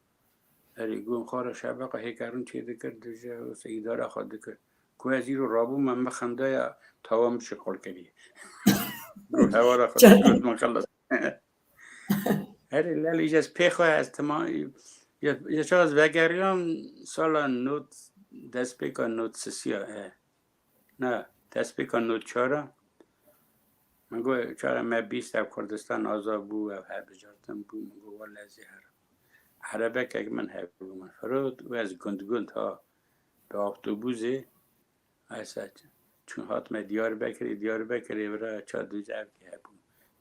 erê, got, xwe ra şebeqa hêkerin çê dikir, dije, wisa îdara xwe dikir. Ku ez îro rabûme, min xindaya tawa min şiqol kiriye. Got, hewara xwe Çend- got, min xelas. Herê lelî, ez pê xwe, ez tema, ya, ya çax ez vegeriyam sala not, destpêka not sisiya, e. Na, destpêka not çara. Min got, çaxa me bîst ev Kurdistan azad bû, ev hilbijartin bû, min got, wele ez ê herim. Erebekek min hebû, min firot û ez gund gund ha, bi avtobûsê, Aysa çûn hatime Diyarbekirê, Diyarbekirê vira ça dû ev ki hebû.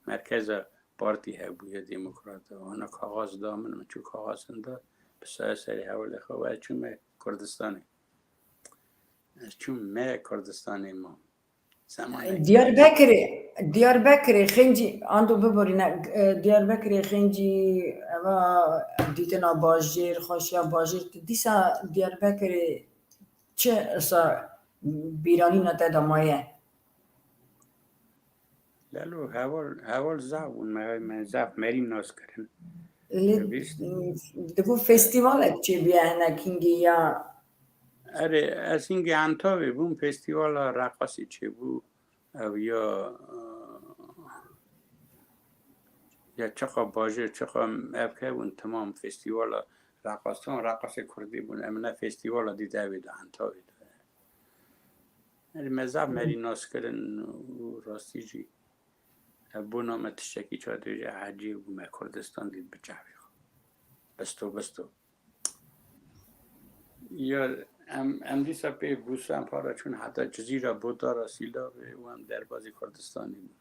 Merkeza partî hebû ya demokrata. Wana kaxaz da min, min çû kaxazin da, bi saya serê hewlê xwe we çûme Kurdistanê. Ez çûm me Kurdistanê ma. Semanê Diyarbekirê, Diyarbekirê xêncî, ando biborîne, e, Diyarbekirê xêncî, eva dîtina bajêr, xweşiya bajêr, tu dîsa Diyarbekirê çi esa bîranîna te de maye? Lelo heval, heval zaf bûn, me, me zaf merî nas kirin. Lê Dibîst. Digo festîvalek çêbûye hinek hingî ya? Erê, ez hingî Entawê bûm, festîvala reqasê çêbû. Ev ya, ya çiqa bajêr, çiqa ev hebûn, temam festîvala reqasan, reqasê kurdî bûn. Em ne festîvala dît evê de, Entawê de. Erê, me zaf merî nas kirin û rastî jî ev bona me tiştekî çadir ecêb bû, me Kurdistan dît bi çavê xwe. Bisto, bisto. Ya em, em dîsa pê bûsa em para çûn heta Cizîra, Botara, Sîlavê û em derbazî Kurdistanê bûn.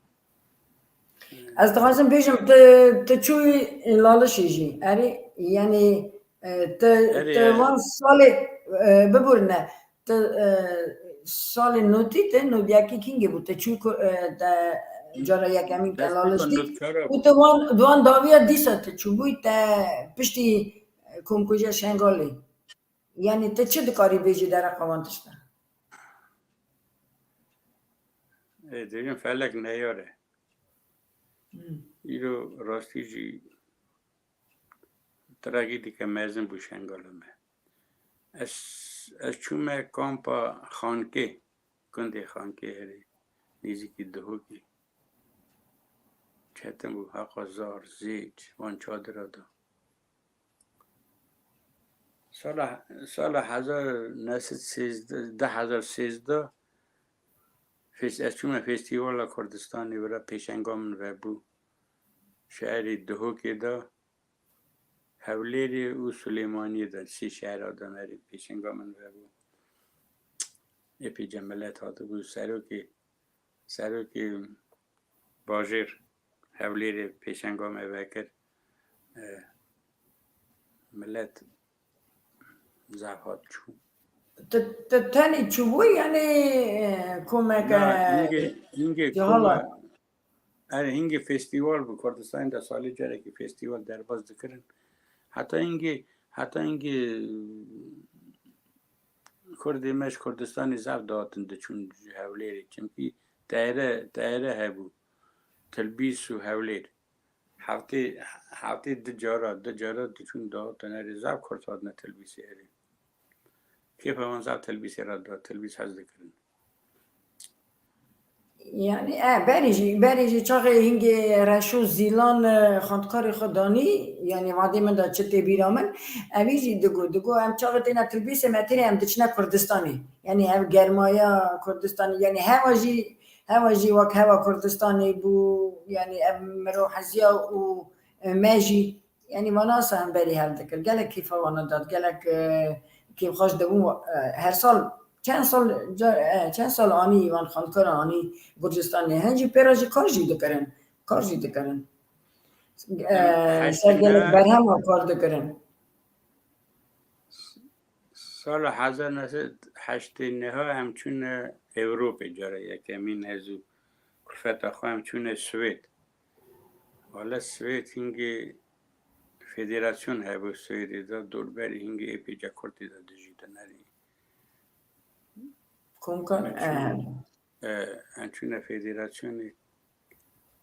Ez dixwazim bêjim, tu, tu çûyî Lalişê jî. Erê, yanî, e, tu, Erê, tu erê. Wan salê, e, biborîne, tu, e, salê notî, tu nodiyekî kîngê bû, tu çûyî ku, e, te cara yekemîn te Laliş dît. Û tu wan, di wan dawiya dîsa tu çûbûyî te piştî, e, komkujiya Şengalê. Yanî tu çi dikarî bêjî dereqa wan tişta? Ê, dibêjin felek neyar e. Hmm. Îro rastî jî tragedîke mezin bû Şengala me. Ez, ez çûme kampa Xankê, gundê Xankê herê nêzîkî Duhokê. Çetin bû, heqa zar, zêç, wan çadira da. Sala, sala hezar neh sed sêzdeh, du hezar sêzdeh, fes-, ez çûme Festîvala Kurdistanê, vira pêşenga min vebû. Şeherê Duhokê de, Hewlêrê û Silêmaniyê de, sê şehera de merê pêşenga min vebû. êpî cemilet hatibû, serokê, serokê bajêr Hewlêrê pêşenga me vekir. E, milet zaf hat çû. Tu, tu tenê çûbû, yanî, e, komeke Na, hingê, hingê cihal a? koma, Erê, hingê festîval bû. Kurdistanê de salê carekî festîval derbas dikirin. Heta hingê, heta hingê Kurdê me ji Kurdistanê zaf dihatin diçûn ji Hewlêrê. Çimkî teyare, teyare hebû. Tilbîs û Hewlêr. Heftê, heftê du cara, du cara diçûn dihatin erê. Zaf Kurd hatine Tilbîsê erê. Kêfa wan zaf Tilbîsê re dihat, Tilbîs hez dikirin. Yani, e, berê jî, berê jî çaxê hingê Reşo Zîlan, e, xwendkarê xwe danî, yani, vadê min de çi tê bîra min, evî jî digo, digo, em çaxê têne Tilbîsê, me têne em diçine Kurdistanê. Yani, ev germaya Kurdistanê, yani, hewa jî, hewa jî wek hewa Kurdistanê bû, yani, ev miroheziya û, e, me jî, Yanî vana hemberî hev dikir. Gelek kêfa wana dat, gelek, e, kêfxweş dibûn. E, her sal, çend sal, ca-, e, çend sal anî van xwendkaran anî Gurcistanê. Hin jî pê re jî kar jî dikirin. Kar jî dikirin. E, Em ser gelek heştê berhema kar dikirin. Sala hezar neh sed heştê neh em çûne Ewropê cara yekemîn, ez û kulfeta xwe em çûne Swêd. Wele Swêd hingê federasyon hebû Swêdê de, dorberî hingê êpêca Kurdê de dijîtin erê. Komkan, Em çûne, e, em çûne federasyonê,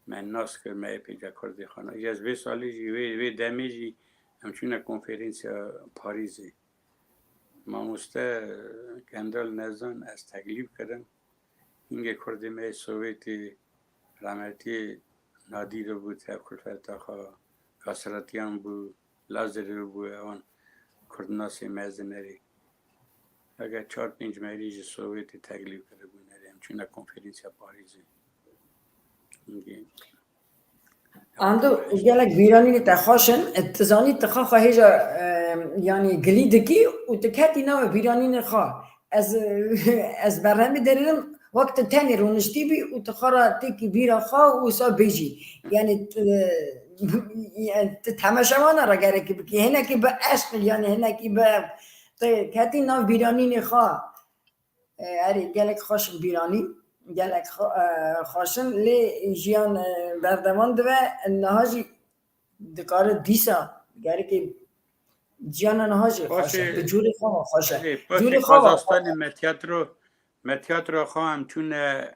me nas kir, me êpêca Kurdê xwe na. Îca ez vê salê jî, vê, vê demê jî em çûne konferansiya Parîzê. Mamoste Kendal Nezan ez teklîf kirim. Hingê Kurdê me yê Sowêtê, rahmetî Nadîro bû, te kulfeta xwe, Kasratiyan bû, Lazarê bû, ewan kurdnasê mezin erê. Eger çar pênc merî ji Sowêtê teklîf kiribûn erê, em çûne konferansiya Parîzê. Hingê Ando gelek bîranînê te xweş in. Tu zanî tu xwe xwe hêja, e, yanî gilî dikî û tu ketî nava bîranînê xwe. Ez, ez berhemê derêrim wek tu tenê rûniştî bî û tu xwe re têkî bîra xwe û wisa bêjî. Yanî tu, yani tu temaşevana re gerekî bikî. Hinekî bi eşq, yanî hinekî bi tu ketî nav bîranînê xwe. E, erê, gelek xweş in bîranîn, gelek xwe-, e, xweş in, lê jiyan, e, berdewam dibe, niha jî dikare dîsa, gereke jiyana niha jî xweş e, Paşê, bi cûrê xwe ve xweş e. Erê, Cûrê paşê xwe ve xweş e. Kazaxstanê me tiyatro, me tiyatro xwe em çûne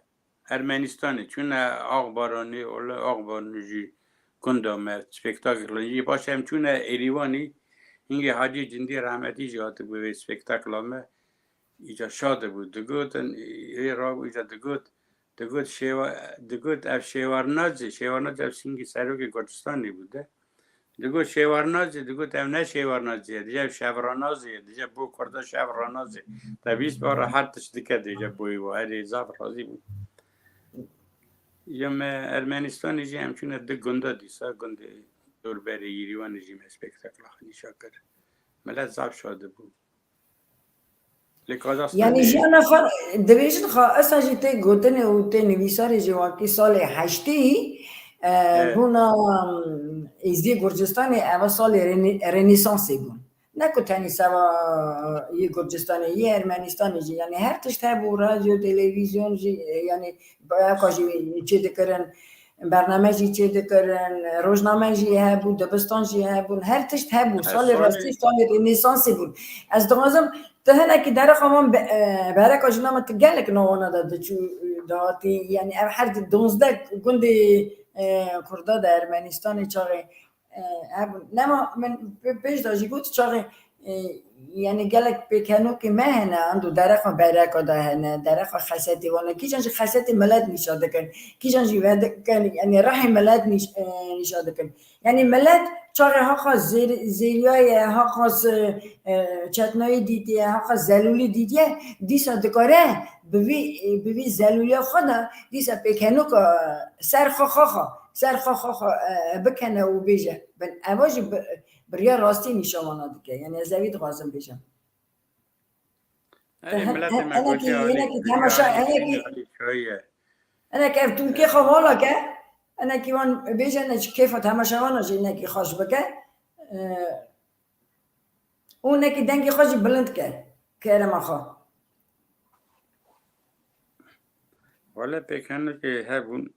Ermenistanê, çûne Axbaranê, ole Axbaranê jî gunda me spektakl jî. Paşê em çûne Êrîwanê, hingê Hacî Cindî rehmetî jî hatibû vê spektakla me. Îca şa dibû, digotin, ê rabû îca digot, digot şêwa-, digot ev şêwarnaz e, şêwarnaz ev singî serokê Gurcistanê bû de. Digot şêwarnaz e, digot ev ne şêwarnaz e, dije şevranaz e, dije bo Kurda şevranaz e. Te bîst bara her tişt dike dije boyê wa, erê zaf razî bû. Ya me Ermenistanê jî em çûne di gunda dîsa, gundê dorberê Yîrîwanê jî me spektakla xwe nîşa kir. Milet zaf şa dibû. Lê Kazaxstanê Yani jiyana xwe dibêjin xwe, esa jî tê gotinê û tê nivîsarê jî wekî salê heştê, e, Evet. bûna, em, Êzidê Gurcistanê, eva salê rene-, Renesansê bûn. Ne ku tenî seva yê Gurcistanê, yê Ermenistanê jî, yani her tişt hebû, radyo, televîzyon jî, e, yani bi ewka jî çê dikirin. Bername jî çêdikirin, rojname jî hebû, dibistan jî hebûn, her tişt hebû. Her Salê salê rastî salê Rênesansê bûn. Ez dixwazim tu hinekî derexa wan be-, e, bereka jina min tu gelek nawana de diçû, dihatî, yani ev her di donzdeh gundê, e, Kurda de Ermenistanê çaxê, e, hebûn. Nema min pê-, pêş de jî got çaxê E, yani gelek pêkenokê me hene, ando derexa bereka de hene, derexa xesetê wan e. Kîjan jî xesetê milet nîşa dikin, kîjan jî vedikin, yani rehê milet nîş-, e, nîşa dikin. Yani milet çaxê haqa zêr-, zêriyaye, haqa s-, e, çetnayî dîtiye, haqa zelûlî dîtiye, dîsa dikare bi vî, bi vî zelûliya xwe de dîsa pêkenoka ser xwe xaxa, ser xwe xaxa, e, bikene û bêje. Bin eva jî bi, bi riya rastî nîşa wana dike. Yani ez evî dixwazim bêjim. Erê, miletê me hinekî, gotiye alî hinekî temaşa, hinekî, alî çayî ye. Hinekî ev Tirkê xwe vala ke, hinekî wan bêje, ne ji kêfa temaşevana jî hinekî xweş bike. Û hinekî dengê xwe jî bilind ke, kerema xwe. Wele pêkenokê hebûn.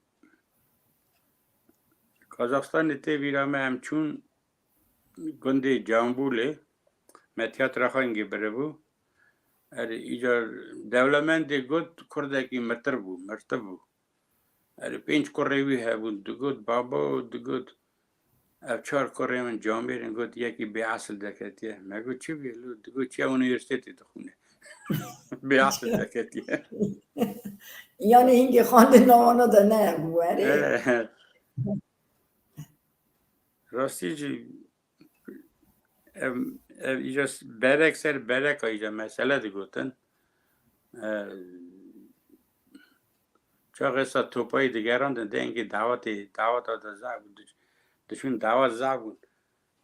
Kazaxstanê tê vîra me, em çûn gundê Cambûlê, me tiyatra xwe hingê biribû. Erê, îcar dewlemendê got, kurdekî mitir bû, mirtiv bû. Erê, pênc kurê wî hebûn, digot, babo, digot, ev çar kurê min camêr in, got, yekî bêesil deketiye. Me got, çi bûye lo? Digot, çiya unîversîtetê dixwîne. Bêesil deketiye. Yanî hingê xwendin navana de ne hebû, erê. Erê. Rastî jî ev, ev îca s-, berek ser bereka îca mesele digotin. E, çaxê sa topayî digerandin, dengê dawetê, daweta de zaf bû, diç-, diçûn dawet zaf bûn.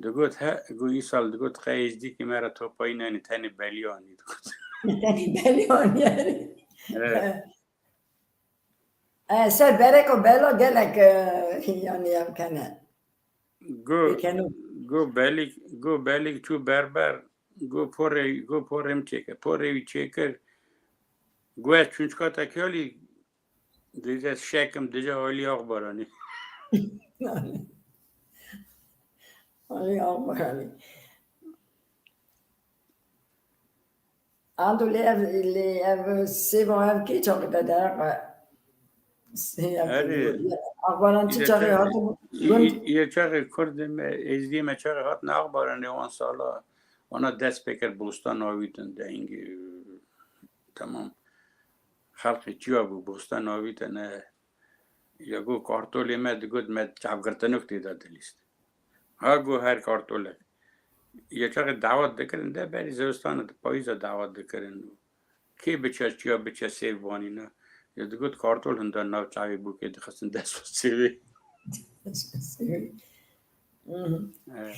Digot, he, got, îsal digot, qey êzdîkî me re topayî nenî, tenê belî anî, digot. Tenê belî anî, yani. Evet. E, ser berek û bela gelek, e, yani, ev kene. Go, Pêkenok. Go belîk, go belîk çû berber, go porê, go porê min çêke. Porê wî çêkir. Go ez çûnçika te kê alî, dije şekim, dije Alî Axbaranî. Alî Axbaranî. Ando lê ev, lê ev sêva ev kê çaxê te dereqa? Erê. Axbaran çi çaxê hatibû? Î-, î-, î-, çaxê Kurdê me, Êzdiyê me çaxê hatin Axbaranê wan sala, wana dest pê kir bostan avîtin dengê, temam. Xelqê çiya bû, bostan avîtine. Ya go kartolê me digot me çavgirtinok tê de dilîst. Ha go her kartolek. Ya çaxê dawet dikirin de berî zivistan de payîza dawet dikirin. Kê biçe çiya biçe sêv banîne. Ya digot kartol hinda nav çavê bûkê dixistin dest û sêvê. Sêvê. Mhm. Evet.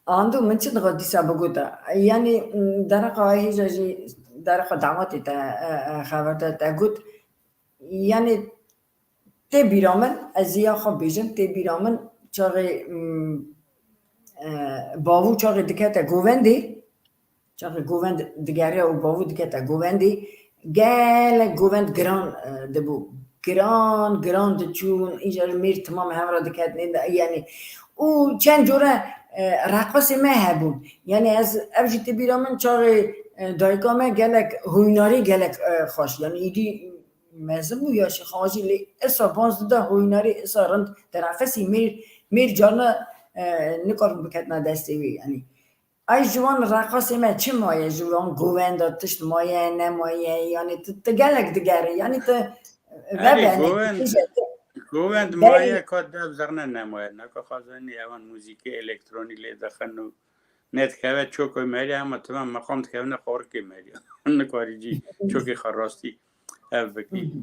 Ando min çi digot dîsa bigota. Yanî, m, dereqa hêja jî dereqa dawetê te, e, e, xeber te, te got. Yanî tê bîra min, ez ya xwe bêjim, tê bîra min çaxê, m, e, bavû çaxê dikete govendê, çaxê govend digeriya û bavû dikete govendê, gelek govend giran, e, dibû. Giran, giran diçûn, îcar mêr timam hev re diketinê de, yanî. Û çend cure, e, reqasê me hebûn. Yanî ez, ev jî tê bîra min çaxê, e, dayika me gelek hoynarî gelek, e, xweş. Yanî îdî mezin bû ya Şêx Hacî lê esa baz dida hoynarî esa rind direqesî mêr, mêr carna, e, nikarin biketina destê wê. Yanî. Ay ji wan reqasê me çi maye, ji wan govenda tişt maye, nemaye, yanî tu, tu gelek digerî, yanî tu, e, Erê, vebe, ne, govend, tu bêje, tu govend berî maye ka dev zerrne nemaye. Naka xwazanî ewan muzîkê elektronî lê dixin û nedikeve çokoy meriya, ama timam meqam dikevine xorikê meriya. Nikarî cî çokê xwe rastî ev bikî. Hı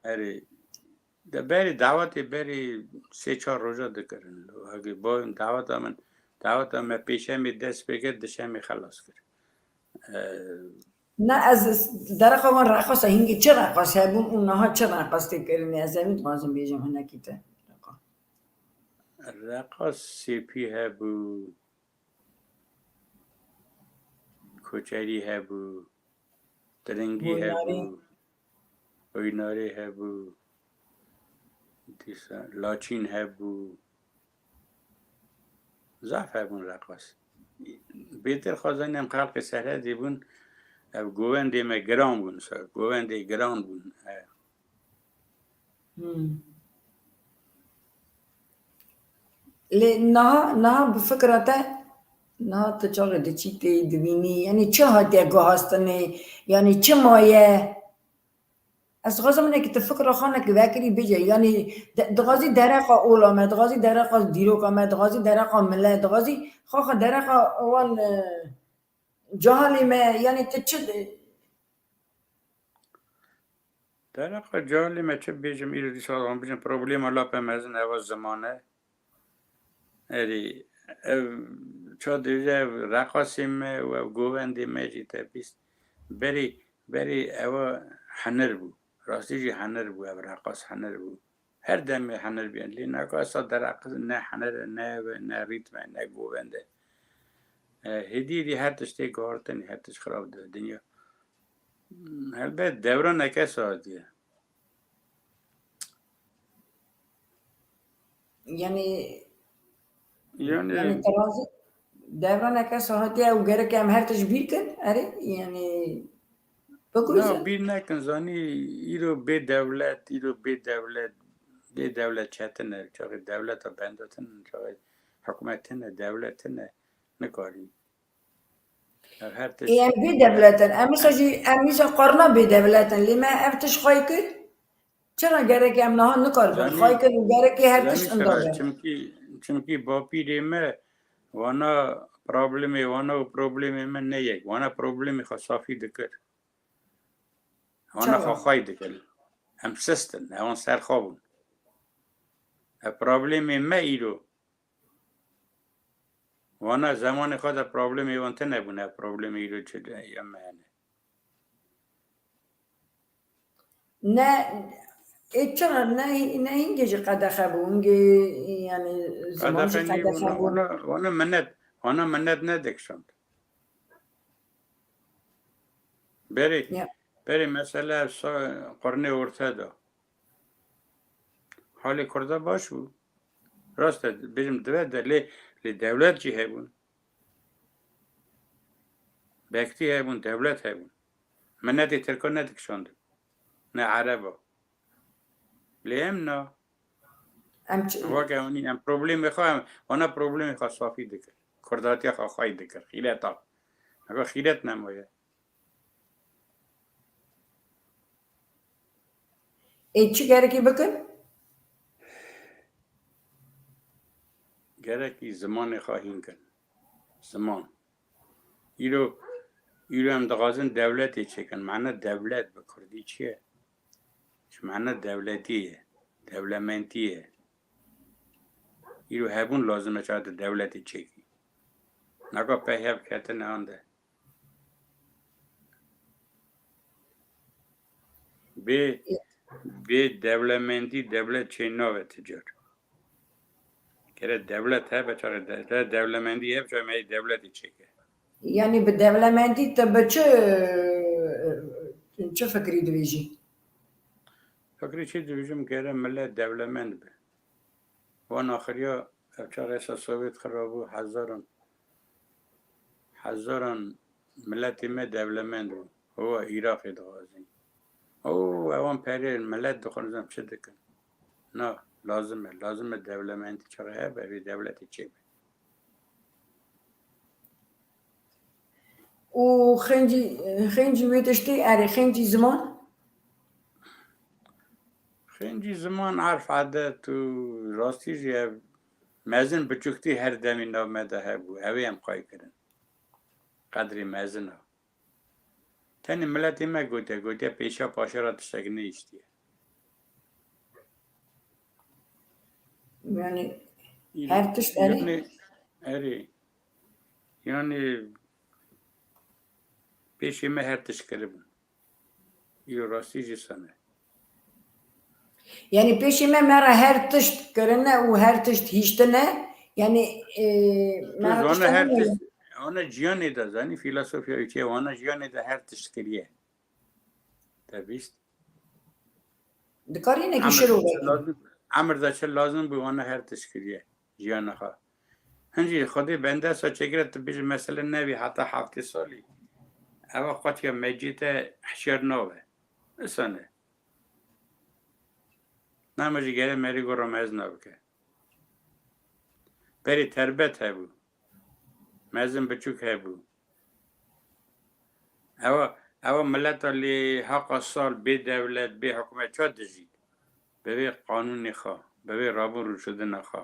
hı. Erê, De berî dawetê berî sê çar roja dikirin. Hagî boyun daweta min, daweta me pêşemê dest pê kir, dişemê xelas kir. Ee, Na ez dereqa wan reqasa hingî çi reqas hebûn û niha çi reqas tê kirinê? Ez evî dixwazim bêjim hinekî te. Reqas sêpî hebû, koçerî hebû, tiringî Boynarî. Hebû, oynarê hebû, dîsa laçîn hebû. Zaf hebûn reqas. Bêtir xwezanî em xelqê Serhedê bûn, ev govendê me giran bûn, ser govendê giran bûn. He. Hmm. Lê niha, niha bi fikra te, niha tu çaxê diçî tê dibînî, yanî çi hatiye guhastinê, yanî çi maye? Ez dixwazim hinekî tu fikra xwe hinekî vekirî bêje, yanî di-, dixwazî dereqa ola me, dixwazî dereqa dîroka me, dixwazî dereqa mile, dixwazî xwe xwe dereqa wan, e, cahalê me, yanî tu çi, Dereqa calê me çi bêjim, îro dîsa wan bijim, problema lape mezin eva ziman e. Erê, ev ça dibêje, ev reqasê me û ev govendê me jî te bîst. Berê, berê ew henir bû. Rastî jî henir bû, ev reqas henir bû. Her demê henir bû. Lê naka esa dereqis ne henir e, ne ev e, ne rîtm e, ne govend e. E, hêdî hêdî her tişt tê guhartin, her tişt xirab dibe dinya. Helbet dewra nekes hatiye. Yani Yani yani terazî devraneke sahetiye û gerek em her tişt bîr kin. Erê yani na bikuzin. Bîr nekin, zanî îro bê dewlet, îro bê dewlet, bê dewlet çetin e. Çaxê dewleta bendatin, çaxê hikûmetin e, dewletin e, nikarî. Ev her tişt Em bê dewletin. Em wisa jî em wisa qarna bê dewletin. Lê me ev tişt xwey kir. Çira gerek em niha nikaribin? Xwey kir û gerekê her tişt inda be. Çimkî, çimkî bapîrê me wana problemê, wana û problemê me ne yek. Wana problemê xwe safî dikir. Wana xwe xwey dikir. Em sist in. Ewan ser xwe bûn. Ev problemê me îro. Wana zemanê xwe de problemê wan tune bûne, problemê îro çi em me hene. Ne, ê çira ne, ne hingê jî qedexe bû, hingê yani ziman jî Qedexe nî qedexe wana, bû. wana, wana minet, wana minet nedikişand. Berê, Ya. Berê mesele sa qurnê orte de. Halê Kurda baş bû. Rast e, bêjim dibe de lê, lê dewlet jî hebûn. Bektî hebûn, dewlet hebûn. Minetê Tirka nedikişandin. Ne Ereba. Lê em na. Em çi? Weke hûnî em problemê xwe, em, wana problemê xwe safî dikir. Kurdatiya xwe xwey dikir. Xîreta. Eva xîret nemaye. Ê çi gerekî bikin? Gerekî zimanê xwe hîn kin. Ziman. Îro, îro em dixwazin dewletê çêkin. Mane dewlet bi kurdî çi ye? Ji mane dewletî ye. Dewlementî ye. Îro hebûn lazim e çawa tu dewletê çêkî. Naka pey hev ketine ande. Bê, bê dewlemendî dewlet çê nabe ti car. Gere dewlet hebe çare de, de dewlemendî hebe çare me dewletê çêke. Yani bi dewlemendî te bi çi, çi fikrî dibêjî? Fikrî çi dibêjim, gere millet dewlemend be. Wan axiriya ev çax êsa Sovyet xirabû, hezaran, hezaran miletê me dewlemend bû. Howa Iraqê dixwazin. O, ewan perê milet dixwin, çi dikin? Na, lazim e, lazim e dewlemendî çaxê hebe, vê dewletê çêbe. Û xêncî, xêncî wê tiştê, erê, xêncî ziman? Xêncî ziman, erf, edet û rastî jî ev mezin biçûktî her demî nav me de hebû. Ew ê em qay kirin. Qedrê mezin e. Tenê miletê me gotiye, gotiye pêşiya paşê re tiştek nehiştiye. Yani her tişt erê. Yani, erê. Yani pêşê me her tişt kiribû. Îro rastî jî sane. Yani pêşê me me re her tişt kirine û her tişt hiştine. Yani e, me re Wana tişt her kirine. Tişt, wana ciyanê de zanî, filosofiya û çê, wana ciyanê de her tişt kiriye. Te bîst. Dikarî nekî şiro vekî. Emir de çi lazim bû, wana her tişt kiriye. Jiyana xwe. Hincî Xwedê bende sa çêkire, tu bêjî mesele nebî heta heftê salî. Ewa qatiya mecî te hişyar nabe. Isane. Nema jî gere merî gora mezin nabike. Berê terbet hebû. Mezin biçûk hebû. Ewa, ewa mileta lê heqa sal bê dewlet, bê hikûmet ça dijî? Bi vê qanûnê xwe, bi vê rabûn rûşidina xwe,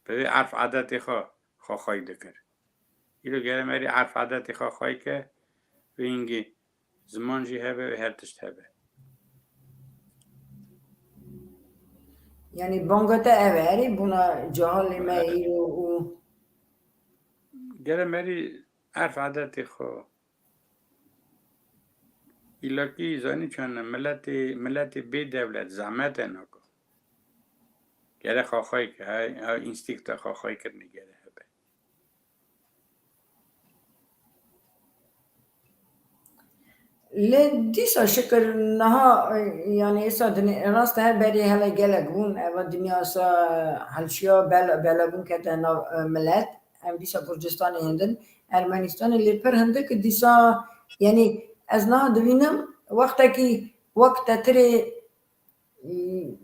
bi vê erf edetê xwe, xwe xwey dikir. Îro gere merî erf edetê xwe xwey ke, vê hingê ziman jî hebe, her tişt hebe. Yani banga te ev e, erê bûna cahalê me îro û Gere merî erf edetê xwe, Îlakî zanî çend e, miletê, miletê bê dewlet zehmet e naka. Gere xaxayê ke, ha, ha înstîkta xaxayê kirinê gere hebe. Lê dîsa şikir niha, e, yanî êsa dinê rast e, berê hele gelek bûn, eva dinya sa helşiya bel-, belebûn kete nav, e, milet. Em dîsa Gurcistanê hindin, Ermenistanê lê pir hindik dîsa, yanî ez niha dibînim wextekî wek tetirê,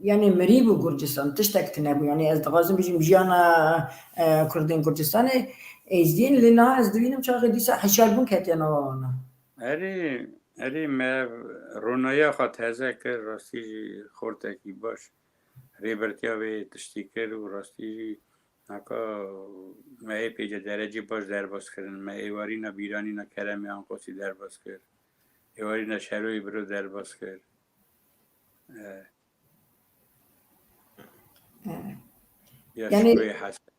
yanî mirî bû Gurcistan, tiştek tune bû. Yanî ez dixwazim bijîm jiyana, e, Kurdên Gurcistanê, Êzdiyên, lê niha ez dibînim çaxê dîsa hişyarbûn ketiye nava wana. Erê, erê me ronaya xwe teze kir, rastî jî xortekî baş. Rêbertiya wê tiştî kir û rastî jî naka me ê pêce derecî baş derbas kirin. Me êwarîna bîranîna Keremê Anqosî derbas kir. Êwarîna Şeroyê biro derbas kir. E, E. Ya Yanî Şikoyê Hesen.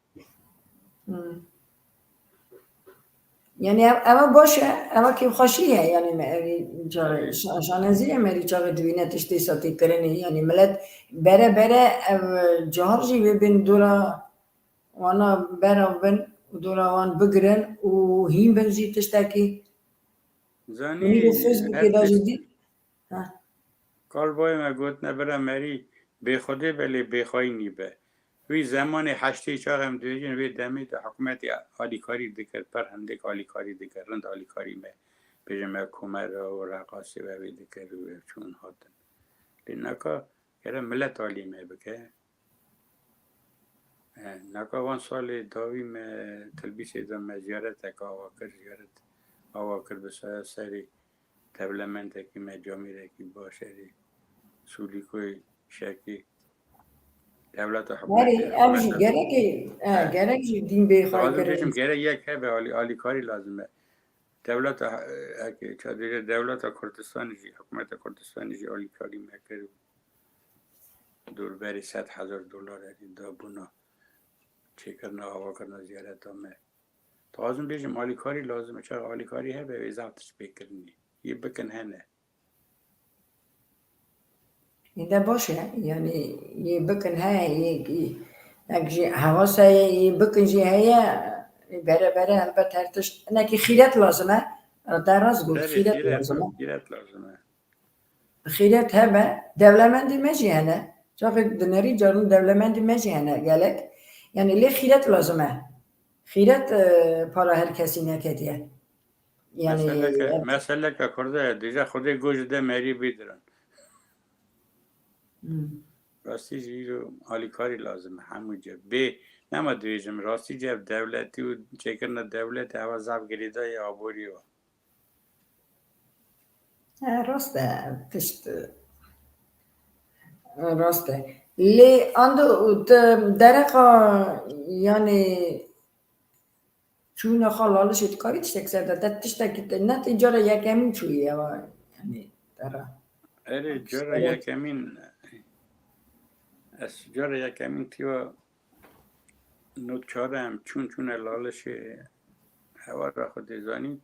Hmm. Yanî ev, ev baş e, ev kêfxweşî ye, yanî me, evî çaxê, Tabii. şa-, şanezî ye, merî çaxê dibîne tiştê satî kirinê, yanî milet bere bere ev cihar jî vê bên dora wana berav bin û dora wan bigirin û hîn bin jî tiştekî. Zanî, Min li Facebookê her de jî tişt dît. Ha. Kalbayê me gotine bira merî bêxwedê be lê bêxweyînî be. Wî zemanê heştê çax em dibêjin, wê demê de hikûmetê alîkarî dikir, pir hindik alîkarî dikir, rind alîkarî me, bêjin me Komera û Reqasê ve wê dikir û ev çûn hatin. Lê naka gere milet alî me bike. E, naka van salê dawî me Tilbîsê de me ziyaretek awa kir, ziyaret awa kir bi saya serê dewlemendekî me, camêrekî baş erê Sûlîkoyê Şekî dewleta Herî, hikûmetê, ev jî hikûmeta gerekê, e, Evet. gerek jî dîn bê xwe Lazim kirin. Bêjim gerek yek hebe alî, alîkarî lazim e. Dewleta, e, eke çadire dewleta Kurdistanê jî, hikûmeta Kurdistanê jî alîkarî me kir. Dûrberî sed hezar dolar erî dabûna çêkirina, avakirina ziyareta me. Dixwazim bêjim, alîkarî lazim e. Çax alîkarî hebe, wê zaf tişt pê kirinî. Yê bikin hene. Ê de baş e, yanî yê bikin heye, yê, yê, nek jî hewasa ye, yê bikin jî heye, bere bere helbet her tişt. Nekî xîret lazim e. Te rast got, Berê xîret xîret, lazim e. Xîret lazim e. Xîret hebe, dewlemendî me jî hene. Çaxê dinerî carin dewlemendî me jî hene gelek. Yanî lê xîret lazim e. Xîret, e, para her kesî neketiye. Yanî, Meseleke, e, meseleke Kurde, dije Xwedê goji de merî bîdirin. Hmm. Rastî jî îro alîkarî lazim e hemû cih. Bê, nema dibêjim, rastî cih dewletî û çêkirina dewletê eva zaf girêdayî aborî wa. E, rast e, tişt, e, rast e. Lê ando tu dereqa, yanî çûna xwe Lalişê dikarî tiştek ser de, te tiştekî te, ne te cara yekemîn çûyî eva, yanî te re. Erê, cara yekemîn, ez cara yekemîn tîya not çar em çûn, çûne Lalişê, hewara xwe dê zanî,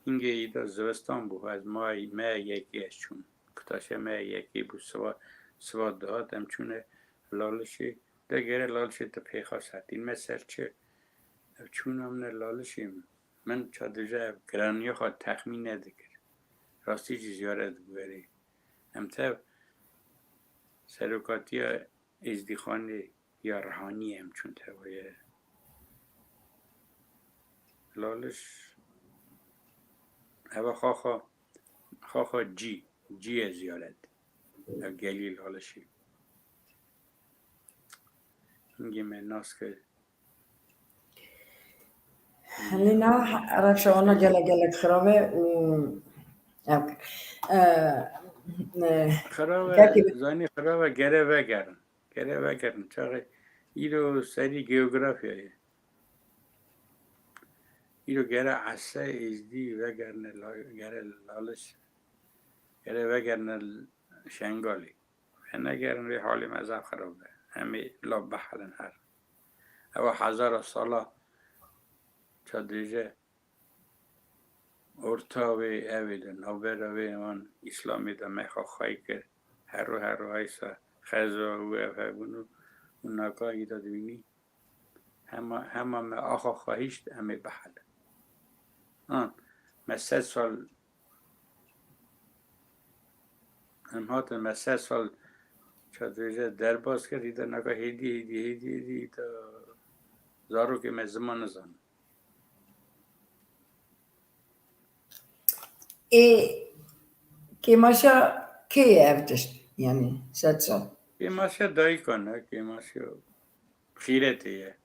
hingê îda zivistan bû, ez may, me yekê ez çûn. Kutaşe me yekê bû, siva, siva dihat em çûne Lalişê. De gere Lalişê tu pêxas hetîn. Me ser çi? Ev çûna min e Lalişê min. Min ça dije ev giraniya xwe texmîn nedikir. Rastî jî ziyaret bû erê. Em tev serokatiya Êzdîxanê ya Rihaniyê em çûn tevayê. Laliş, eva xaxa, xaxa cî, cî ye ziyaret. Ev gelî Lalişî. Hingê me nas kir. Lê na rewşa wana gelek, gelek xirab e û, e, e, e, Xirab e, belkî zanî xirab e, gere vegerin. Gere vegerin. Çaxê îro serî geografyayê. Îro gere Ese, Êzdî vegerine la-, gere Laliş. Gere vegerine Şengalê. Venegerin, vê halê me zaf xirab e. Em ê lav bihelin her. Ewa hezara sala ça dêje orta wê ew ê de navbera wê wan Îslamê de me xwe xwey kir. Hero hero heysa xeza û ev hebûn û, û naka îda dibînî. Hema, hema me axa xwehîşt em ê bihelin. An, me sed sal, em hatin me sed sal çadêje derbas kir, îda naka hêdî, hêdî, hêdî, hêdî, îda zarokê me ziman nizanin. Ê, kêmaşa kê ye ev tişt? Yanî, sed sal. Kêmaşa dayika ne, kêmaşa xîretê ye.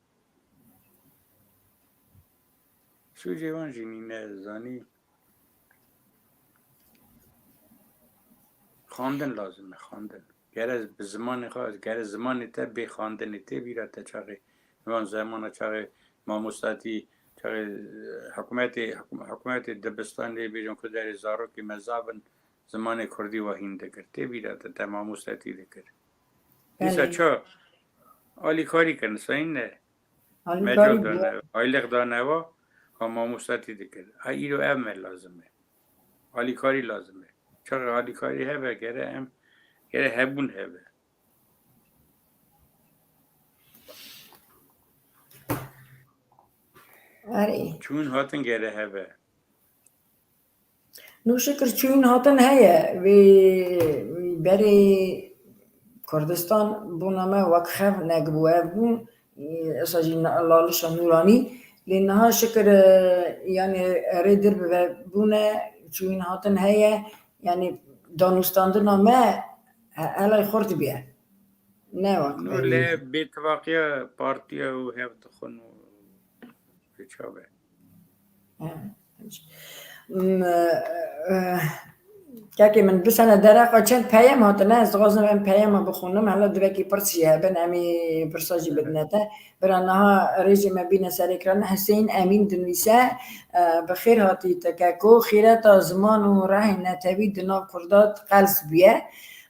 Sûcê wan jî nîne zanî. Xwendin lazim e, xwendin. Gere bi zimanê xwe, gere zimanê te bê xwendinê tê bîra te çaxê, wan zemana çaxê mamostatî, çaxê, e, hikûmetê, hikû-, hikûmetê dibistanê bêjin ku derê zarokê me zav in, zimanê kurdî wa hîn dikir. Tê bîra te, te mamostatî dikir. Dîsa Belê. ça? Alîkarî kirin, sayîn ne. Alîkarî Mecal bû. dane, aylık dane wa, ha mamostatî dikir. Ha îro ev me lazim e. Alîkarî lazim e. Çaxê alîkarî hebe, gere em, gere hebûn hebe. Erê. Çûn hatin gere hebe. Nû şikir çûyîn hatin heye. Vê berê Kurdistan bûna me wek xev nekbû. Ev bûn, esa jî na-, Lalişa Nûranî. Lê niha şikir, e, yanî rê dir bi ve bûne, çûyîn hatin heye. Yanî danûstandina me, he-, helay xurt bûye. Ne wek No berê. lê bêtifaqiya partiya û hev dixwin û çav e. M-, e, Kekê min, bi sene dereqa çend peyam hatine, ez dixwazim em peyama bixwînim, hela divekî pirs jî hebin, em ê pirsa jî bidine te. Bira niha rêjê me bîne ser ekran, Huseyîn Emîn dinivîse, e, bi xêr hatî te keko, xîreta ziman û rehên netewî di nav Kurda qels bûye.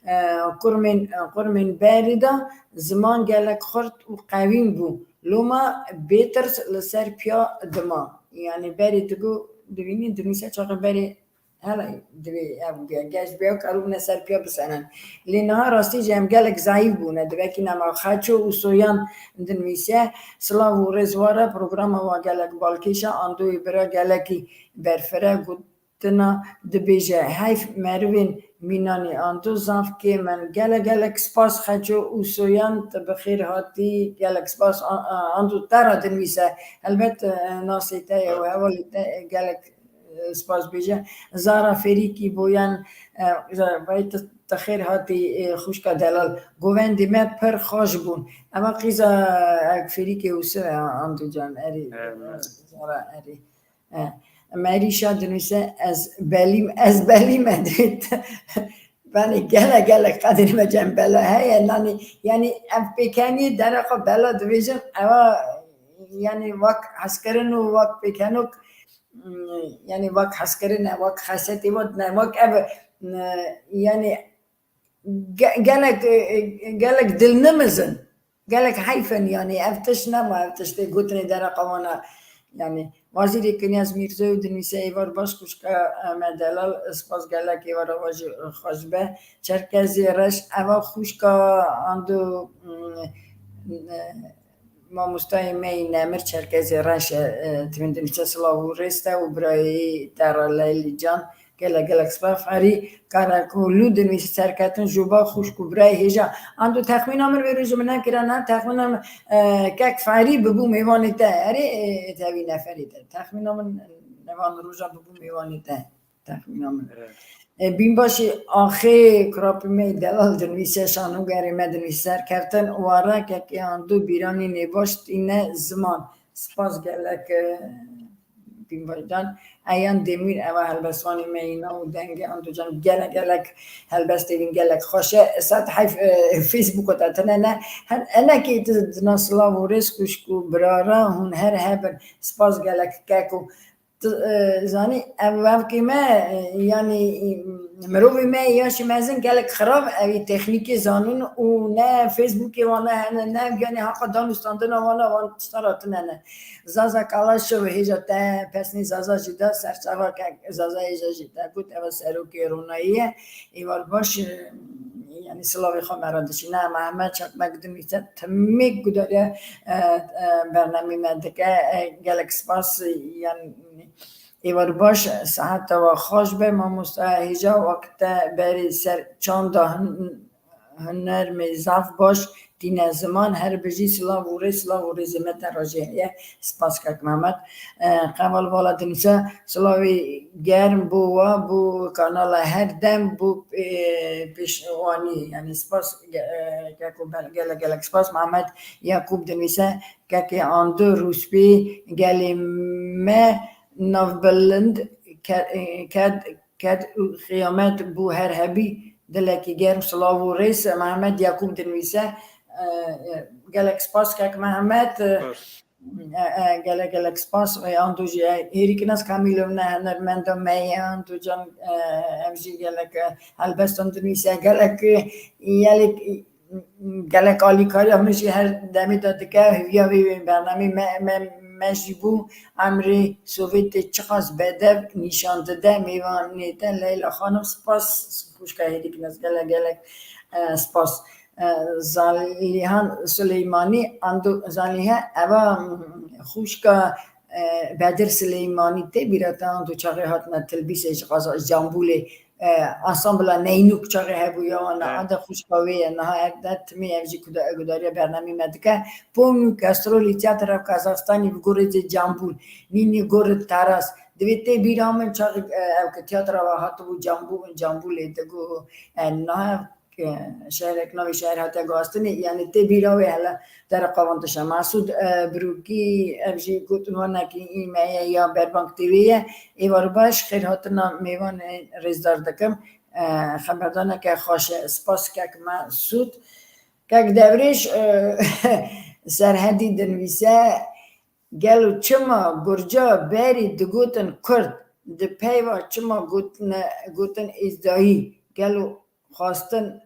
E, qurmên, qurmên berî de ziman gelek xurt û qewîn bû. Loma bêtirs li ser piya dima. Yanî berê digo, dibînî, dinivîse çaxê berê hele divê ev ge-, geş bê ew karû bûne ser piya bisenin. Lê niha rastî jî em gelek zayîf bûne. Divekî nema Xeço û Soyan dinivîse, silav û rêz ware, programa wa gelek balkêş e, andoyê bira gelekî berfireh got, Tina dibêje, heyf merivên mînanî ando zaf kêm in. Gelek gelek spas Xeço û Soyan, tu bi xêr hatî, gelek spas a-, a-, ando te re dinivîse. Helbet, e, nasê te ye û hevalê te, e, gelek, e, spas bêje. Zara Fêrîkî Boyan, e, vay tu, tu xêr hatî, e, xwişka delal. Govendê me pir xweş bûn. Eva qîza, e, Fêrîkê Ûsû, e, ando can, erê, Em. e, Zara, erê. E, Merîşa dinivîse, ez belîm, ez belî me dê. Benê gelek gelek qedrê me cem bela heye, nanî, yanî ev pêkenî dereqa bela dibêjin, eva, yanî wek hezkirin û wek pêkenok, mm, yanî wek hezkirin e, wek xesetî, wek ne, wek ev, mm, yanî ge-, gelek, e, e, gelek dilnimizin. Gelek heyf in, yanî ev tişt nema, ev tiştê gotinê dereqa wan e. Yanî Wazîrê Kinyaz Mîrzoyê dinivîse, êvar baş xwişka, e, me delal, spas gelek, êvara we jî xweş be. Çerkezê Reş, eva xwişka ando, mm, e, Mamostayê me yî Nemir Çerkezê Reş e, e, tu min dinivîse silav û rêz te û birayê te re Leylî Can. Gelek gelek spas. Ferî Karakolû dinivîse serketin joba xwişk û birayê hêja. Ando texmîna min vê rojê min nekira, ne texmîna min, e, kek Ferî bibû mêvanê te. Erê, e, tevî neferê te. Texmîna min nevan roja bibû mêvanê te. Texmîna min. Evet. E, bînbaşî axê kurapî me delal dinivîse, şanogerê me dinivîse serkeftin ware, kekê ando bîranî nêbaş tîne ziman. Spas gelek, e, bînbaş can. Eyan Demîr, eva helbestvanê me yî nav û dengê ando can gelek gelek helbestê wîn gelek xweş e. Sed heyf, e, Facebook te tine ne. Her enekê tu dina silav û rêz xwişk û birara hûn her hebin. Spas gelek keko. Tu, e, zanî, ev wevkê me, e, yanî, e, mirovê me yaşê mezin gelek xirab, ev ê texnîkê zanin û ne Facebookê wan ne hene, ne ev, yanî, haqa danûstandina wan, wan tişta ra tune ne. Zaza Kalaşov hêja te pesnê Zaza jî da, serçava ke Zaza hêja jî te got, ev serokê ronayî ye. Êvar baş, e, yanî silavê xwe me re dişîne. Mehmet Çakmak dinivîse, timî gudariya, e, e, bernamê me dike. E, gelek spas, yanî êvar baş, saeta we xweş be, mamosta hêja, wek te berî ser çanda hin-, hunermê zaf baş tîne ziman, her bijî, silav û rê, silav û rêzê me te re jî heye. Spas kek Mehmet. E, Qeval Vala dinivîse, silavê germ bo we, bo kanala her dem, bo, e, pêşwanî. Yanî spas, e, keko Bel-, gelek, gelek spas. Mehmet Yakûb dinivîse, kekê Ando Rûspî, gelê me navbilind ke-, e, ked, ked û xiyamet bo her hebî, dilekî germ, silav û rêz. Mehmet Yakûb dinivîse, e, e, gelek spas kek Mehmet. Spas. E, e, gelek, gelek spas. E, Ando jî, e, Hêrîkinas Kamîlov ne hunermenda me ye, Ando can, e, ev jî gelek, e, helbestan dinivîse, gelek, e, yelek, e, gelek alîkariya min jî her demê de dike. Hêviya vê bernamê me, me, me jî bû, emrê Sovyetê çiqas bedev nîşan dide. Mêvanê te Leyla Xanim, spas, xwişka Hêrîkinas, gelek, gelek, e, spas. E, Zalihan Suleymanî, Ando Zalihe, eva, mm, xwişka, e, Bedir Suleymanî tê bîra te, Ando çaxê hatine Tilbîsê ji Qaza-, Cambûlê, e, ansambla Neynûk çaxê hebû ya wan, e, anda xwişka wê ye, niha ev de timî ev jî guda-, gudariya bernamê me dike. Pom Kastrolî Tiyatra Kazaxstanî bi gorê Cambûl, Nînî Gorê Taras. Divê tê bîra min çaxê, e, ev ki tiyatra ve hatibû Cambû-, Cambûlê digo, e, niha ke şehrek navê şehir hate guhastinê, yanî tê bîra wê hele te re qavandişe. Mesûd, e, Birûkî, ev jî gotin wanekî î me ye ya Berbank T V ye. Êvar baş, xêrhatina mêvanê rêzdar dikim. E, xeberdaneke xweş e. Spas kek Mesûd. Kek Devrêş, e, Serhedî dinivîse, gelo çima Gurca berî digotin Kurd? Di peyva çima gotine, gotin Êzdayî? Gelo xwestin,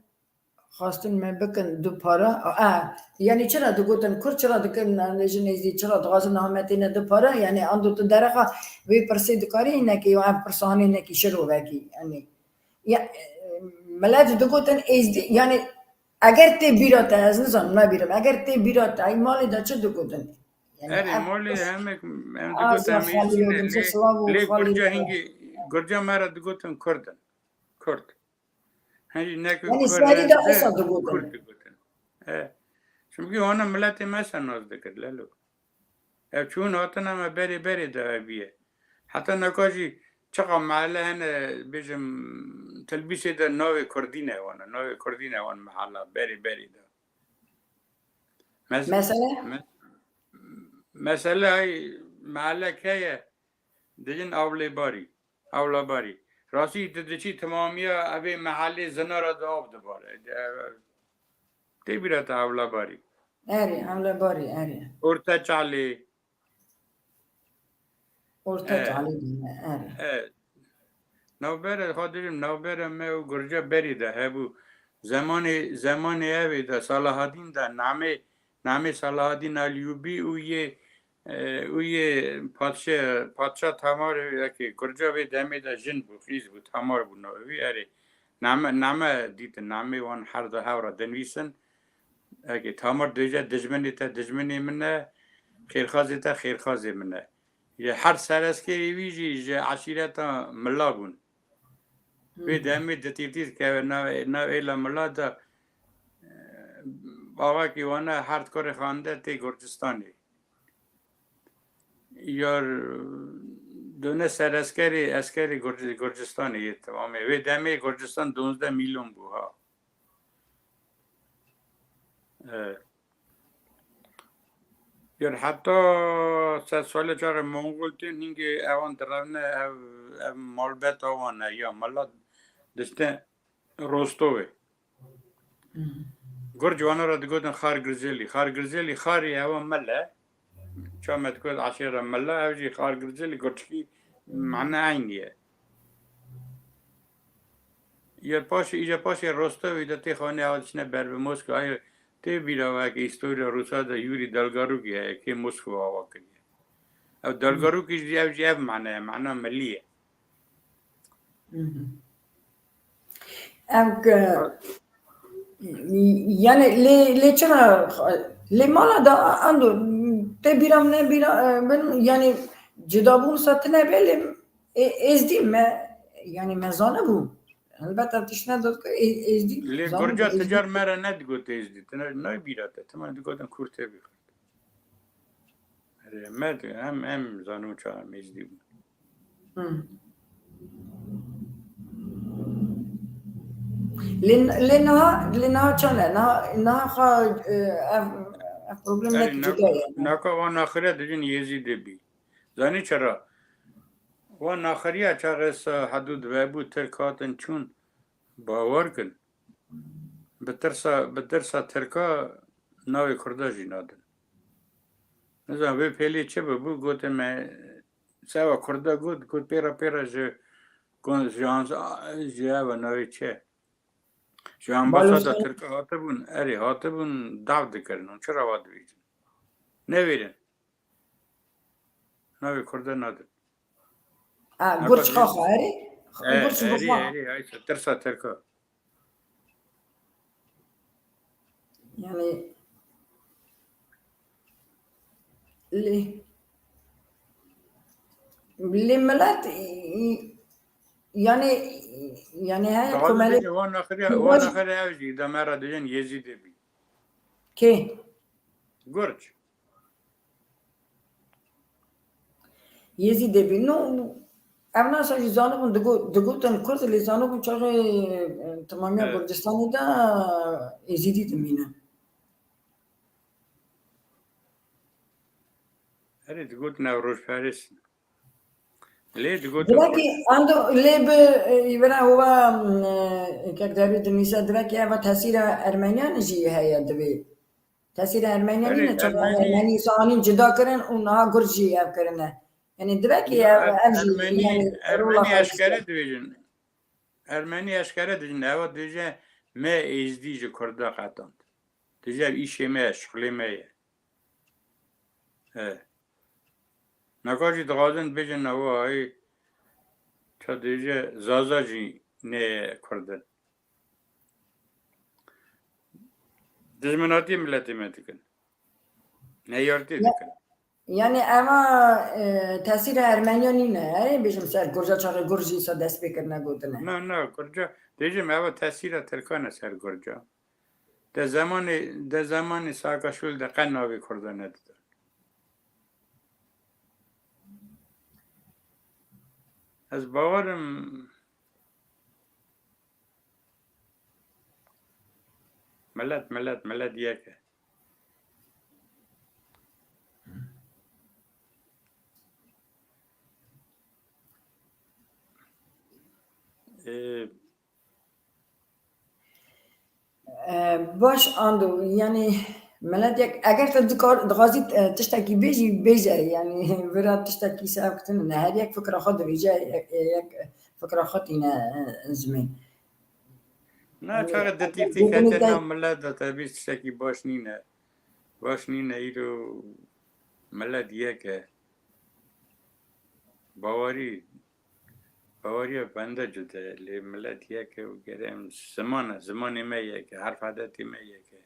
xwestin me bikin du para. A, yanî çira digotin Kurd, çira dikin, e, jin Êzdî, çira dixwazin niha me têne du para? Yanî ando tu derexa vê pirsê dikarî hinekî, ev pirsa hinekî şirovekî, yanî, ya, e, milet digotin Êzdî, yanî eger tê bîra te, ez nizanim, nabîrim, eger tê bîra te, ey malê de çi digotin? Yanî, erê, ev malê pirs-, hemek em a, digotin zaf em Êzdî ne, lê, lê Gurca hingî, Gurca me re digotin Kurd in. Kurd. Hingî ne ku Kurd, serî de esa digotin. Kurd digotin. E, çimkî wana miletê me esa nas dikir, lelo. Ev çûn hatina me berê berê de ev bîye. Heta neka jî çiqa mehele hene, bêjim, Tilbîsê de navê Kurdî ne wan, navê Kurdî ne wan mehela berê berê de. Mes-, Mesele? me-, mesele ay mehele ke ye, dijin Avlêbarî. Avlabarî. Rastî tu diçî temamiya evê mehelê zinara de av dibare. De, tê bîra te Avlabarî. Erê, Avlabarî, erê. Orta Çalê. Orta Çalê, erê. E, navbere, xwe dijim, navbere me û Gurca berî de hebû. Zemanê, zemanê evê de, Salahadîn de, namê, namê Salahadîn Eyyûbî û yê, e, û yê padşe-, padşa Tamar, yekê Gurca vê demê de jin bû, xîz bû, Tamar bû navê wî, erê. Name, name dîtin, namê wan her du hev re dinivîsin. Eke Tamar dibêje dijminê te dijminê min e, xêrxazê te xêrxazê min e. Ji her sereskerê wî jî ji eşîreta Mila bûn. Wê demê di tîrtîr keve nav, nav êla Mila de, e, avakî wana her kurê xande tê Gurcistanê. Yar done sereskerê, eskerê Gurci-, Gurcistanê yê temamê. Wê demê Gurcistan duwazdeh milyon bû ha. E. Yar heta sed salê çaxê Mongol tên hingê ewan direvne ev, ev malbeta wan e ya mala dişte Rostovê. Hmm. Gurc wana re digotin Xar Girzelî. Xar Girzelî xarê ewa mele. Ça me digot eşêra mele, ev jî Xar Girzelî gurçikî Mane eynî ye. Ya paşê, îca paşê Rostov, îca tê xanê ew diçine ber bi Moskva. Ay, tê bîra weke îstoriya Rûsa de Yûrî Dalgarûkî heye, kê Moskva ava kiriye. Ew Dalgarûkî jî, ew jî ev mane ye, mana milî ye. Ev ke, yani lê, lê çira, lê mala da ando, te bîra min, ne bîra, e, min, yani cida bûn sa tine belê, e, êzdî me, yani me zanibû. Elbette tişt ne dot ku ê-, êzdî Lê zanibû, Gurca êzdî. Ticar me re nedigot êzdî. Tine nayê bîra te. Tima digotin Kurd tê bî. Erê, me de hem, hem zanû ça em êzdî bûn. Hı. Lê, lê niha, lê niha çend e? Niha, niha xwe, e, ev, ev problemek Erê, cuda ye. Naka wan axire dijin Yezîdê bî. Zanî çira? Wan axiriya çaxê se hedûd vebû, Tirk hatin çûn, bawer kin. Bi tirsa, bi tirsa Tirka navê Kurda jî nadin. Nizam vê pêlê çi bibû, gotin me, sewa Kurda got, got pêra pêra ji kon-, ji ans-, ji eva navê çi? Ji ambasada Tirka hatibûn, erê, hatibûn dav dikirin. Hûn çira wa dibêjin? Newêrin. Navê Kurda nadin. Ha, Naka gurç dibêjin. Xaxa, erê? E, Gurç erê, Xaxa. Erê, ay, tirsa Tirka. Yani, lê, lê milet, yani, yani heye Dixwazin komelê bêjin, wan axiriya, wan axiriya ev jî de me re dijin Yezîdê bî. Kê? Gurç. Yezîdê bî. No, ev nasa jî zanibûn, digo-, digotin Kurd, lê zanibûn çaxê, e, temamiya Gurcistanê de Êzîdî dimîne. Erê, digotin ew rojperêst in. Lê digotin Dilekî, ando lê bi, e, îvera hova, e, kek derû dinîse, dilekî eva tesîra Ermeniyan jî heye divê. Tesîra Ermeniya Erê, nîne, çawa Ermenî Ermenî sa anîn cida kirin û niha Gurc jî ev kirine. Yani dilekî Ya, ev, er-, ev jî, Ermenî, yani, Ermenî rola eşkere xwe dibêjin. Ermenî eşkere dibêjin. Ewa dibêje me Êzdî ji Kurda qetand. Dibêje ev îşê me ye, şixulê me ye. He. Naka jî dixwazin bêjin ewa, ay, ça dibêje Zaza jî ne Kurd in. Dijminatiyê miletê me dikin. Neyartî Ya, dikin. Yani eva, e, tesîra Ermeniya nîne, erê bêjim ser Gurca çaxê Gurcî sa dest pê kirine gotine. Na, na, Gurca, dêjim eva tesîra Tirkan e ser Gurca. De zemanê, de zemanê Saakaşvili de qe navê Kurda nedida. Ez bawerim Milet, milet, milet yek e. Ee, Ee, baş ando, yani milet yek, eger te dikar, dixwazî, e, tiştekî bêjî, bêje, yani vira tiştekî sev kitin ne, her yek fikra xwe dibêje, yek, yek fikra xwe tîne, e, zimên. Na, çaxê di tîfî kete nav milet de te bîst tiştekî baş nîne. Baş nîne, îro milet yek e. Bawerî, baweriya bende cuda ye, lê milet yek e û gere em ziman e, zimanê me yek e, herf adetê me yek e.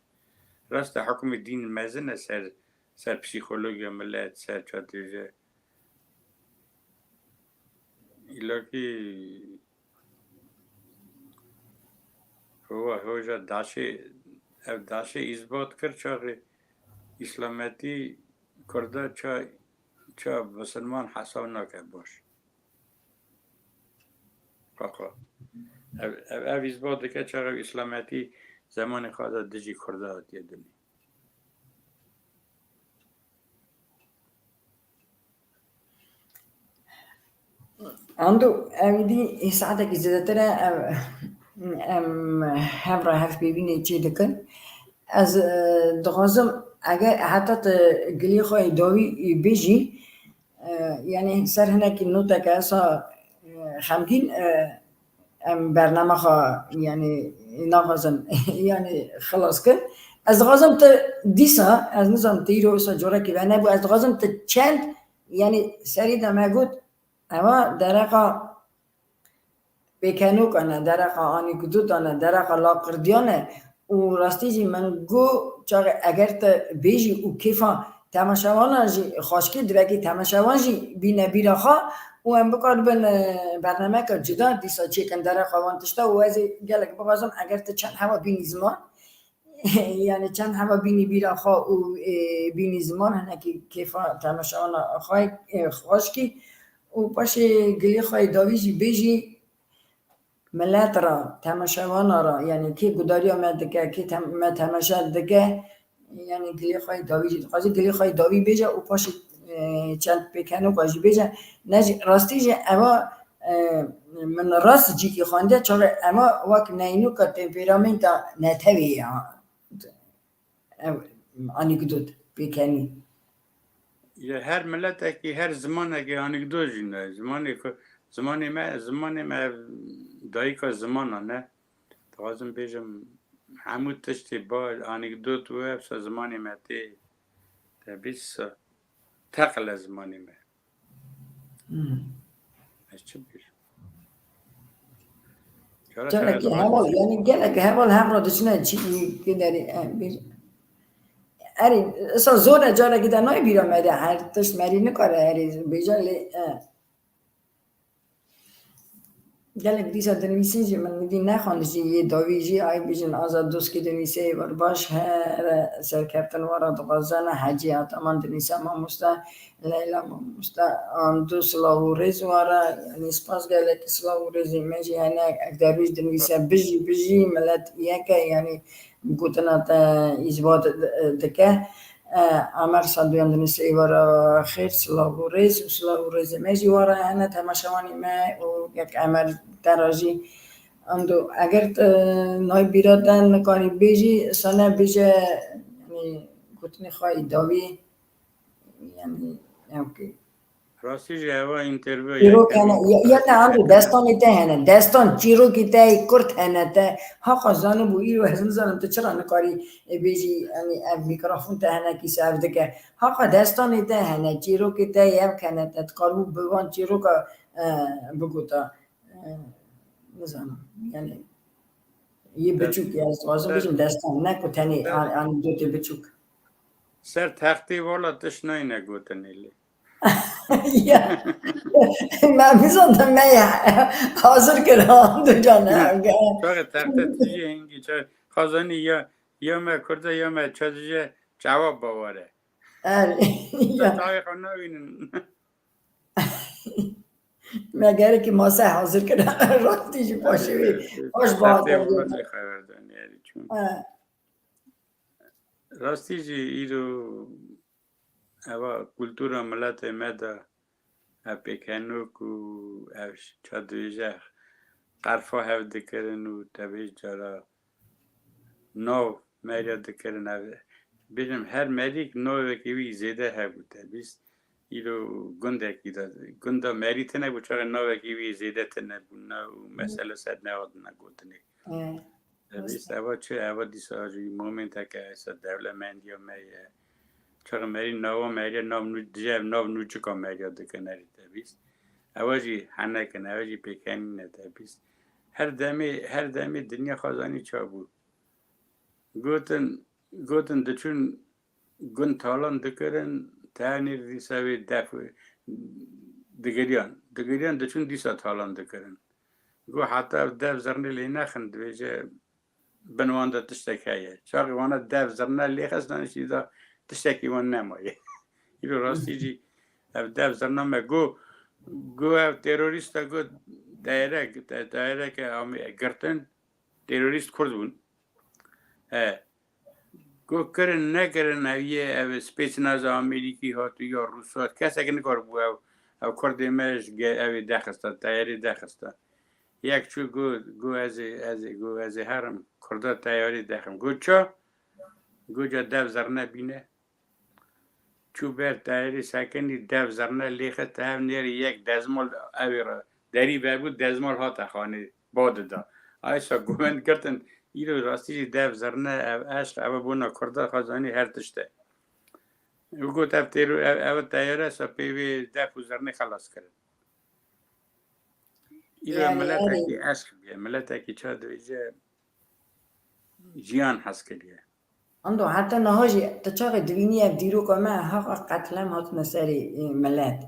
Rast e, hukmê dîn mezin e ser, ser psîkologiya milet, ser çatêje. Îlakî Hova, hoja daşê, ev daşê îsbat kir çaxê îslametî Kurda ça, ça misilman hesab nake baş. Qaqa. Ev, ev, ev îsbat dike çaxê îslametî zemanê xwe de dijî Kurda hatiye dinê. Ando, ew dî saetekî zêdetir e, ev, em hev re hevpeyvînê çê dikin. Ez, e, dixwazim, eger heta tu gilê xwe yê dawî bêjî, e, yanî ser hinekî noteke esa, e, xemgîn, e, em bername xwe, yanî naxwazin, yanî xilas kin. Ez dixwazim tu dîsa, ez nizanim tu îro wisa corekî venebû, ez dixwazim tu çend, yanî serî de me got, eva dereqa pêkenokan e, dereqa anîkdotan e, dereqa laqirdiyan e û rastî jî min got, çaxê eger tu bêjî û kêfa temaşevanan jî xweşkî divekî temaşevan jî bîne bîra xwe û em bikaribin, e, bernameyeke cuda dîsa çêkin dereqa wan tişta û ez ê gelek bixwazim eger tu çend heva bînî ziman, yanî çend heva bînî bîra xwe û, e, bînî ziman hinekî kêfa temaşewana xwe, e, xweşkî û paşê gilê xwe yê dawî jî bêjî milet ra, temaşewana ra, yanî kê gudariya me dike, kê tem-, me temaşe dike, yanî gilê xwe yê dawî jî dixwaze, gilê xwe yê dawî bêje û paşê, e, çend pêkenoka jî bêje. Ne jî, rastî jî eva, e, min rast cîkî xwendiye, çaxê eva wek neynoka temperamenta netewê ya. Ev anekdot pêkenî. Ya her miletekî, her zimanekî anekdot jî ne. Zimanê ku, zimanê me, zimanê me dayika zimanan e. Dixwazim bêjim, hemû tiştê ba anekdot û ev sa zimanê me tê, te bîst sa teqile zimanê me. Hmm. Ez çi bêjim? Cara Carekî cara heval, yani gelek heval hev re diçine çi, derê, e, bir, erê, esa zor e, carekî de nayê bîra me de, her tişt merî nikare, erê, bêje lê, e. Gelek dîsa dinivîsîn jî min nivî nexwend jî yê dawî jî ay bijin Azad Doskî dinivîse ê war baş here serkeftin wara dixwazana Hecî Ataman dinivîse mamoste Leyla mamoste Andu silav û rêz wara yanî spas gelekî silav û rêzê me jî hene ek dervîş dinivîse bijî bijî milet yek e yanî gotina te îsbat dike. E, Amer Saduyan dinivîse êvara xêr, silav û rêz û silav û rêzê me jî wara hene temaşevanê me û yek Emer te ra jî ando eger tu nayê bîra te nikarî bêjî sane bêje yanî gotinê xwe yê dawî yanî ew kê. Rastî jî heva întervîya Çîrok hene, ya, ya ne ando destanê te hene. Destan çîrokê te yê kurt hene te. Haqa zanibû îro ez nizanim tu çira nikarî, e, bêjî, yanî ev mîkrofon te hene kî sev dike. Haqa destanê te hene, çîrokê te yê ev hene te. Dikaribû bi van çîroka, e, bigota. E, nizanim. Yanî yê biçûk ya ez dixwazim bêjim destan. Ne ku tenê an-, anekdotê biçûk. Ser textê vala tişt nayne gotinê lê. Ya. Me mîzan de me ya. Hazir kir ha, du can. Çaxê texte tijî hingî, çaxê xazanî ya, ya me kurda ya me çadije cevap baware. Er, ya. Çaxê xwe navînin. Me gerekî mase hazir kir. Rastî jî paşê wî. Hoş bahat. Rastî jî îro eva kultura miletê me de ev pêkenok û ev çadivêje qerfa hev dikirin û tevêj cara nav meriya dikirin. Ev, bêjim her merîk navekî wî zêde hebû te bîst. Îro gundekî de, gunda merî tine bû, çaxê navekî wî zêde tine bû, nav û mesele ser nehatine gotinê. Te bîst eva çi? Eva dîsa jî momenteke esa dewlemendiya me ye. Çaxê merî nava meriya nav nû-, dije ev nav nûçika meriya dikin erê te bîst. Eva jî henekin, eva jî pêkenîne te bîst. Her demê, her demê dinya xwe zanî ça bû. Gotin, gotin diçûn gund talan dikirin, tenê dîsa wê def digiriyan. Digiriyan diçûn dîsa talan dikirin. Got heta ev dev zirnê lê nexin, dibêje bin wan de tiştek heye. Çaxê wana dev zirne lê xistin, îşî de tiştekî wan nemaye. Îro rastî jî ev dev zirna me got, got ev terorîsta got teyare, te-, teyareke Amê-, girtin, terorîst Kurd bûn. E, got kirin nekirin ev yê, ev spêçnaza Amerîkî hat û ya Rûs hat, kesek nikaribû ev, ev Kurdê me ji ge-, ev ê dexista, teyarê dexista. Yek çû got, got ez ê, ez ê, got ez ê herim, Kurda teyarê dexim. Got ça? Got ca dev zirne bîne. çû ber teyarê sekinî, dev zirne lêxe tev nêrî yek dezmol ew ê re derî vebû, dezmol hate xanê ba dida. Aysa gumend girtin, îro rastî jî dev zirne ev eşq, ev bona Kurda xwe zanî her tişt e. Û got ev têro, ev, ev teyare sa pê vê def û zirnê xelas kirin. Îro Yani, miletekî erê. Eşq bûye, miletekî ça dibêje jiyan hez kiriye. Ando heta niha jî tu çaxê dibînî ev dîroka me, heqa qetlem hatine serê, e, milet.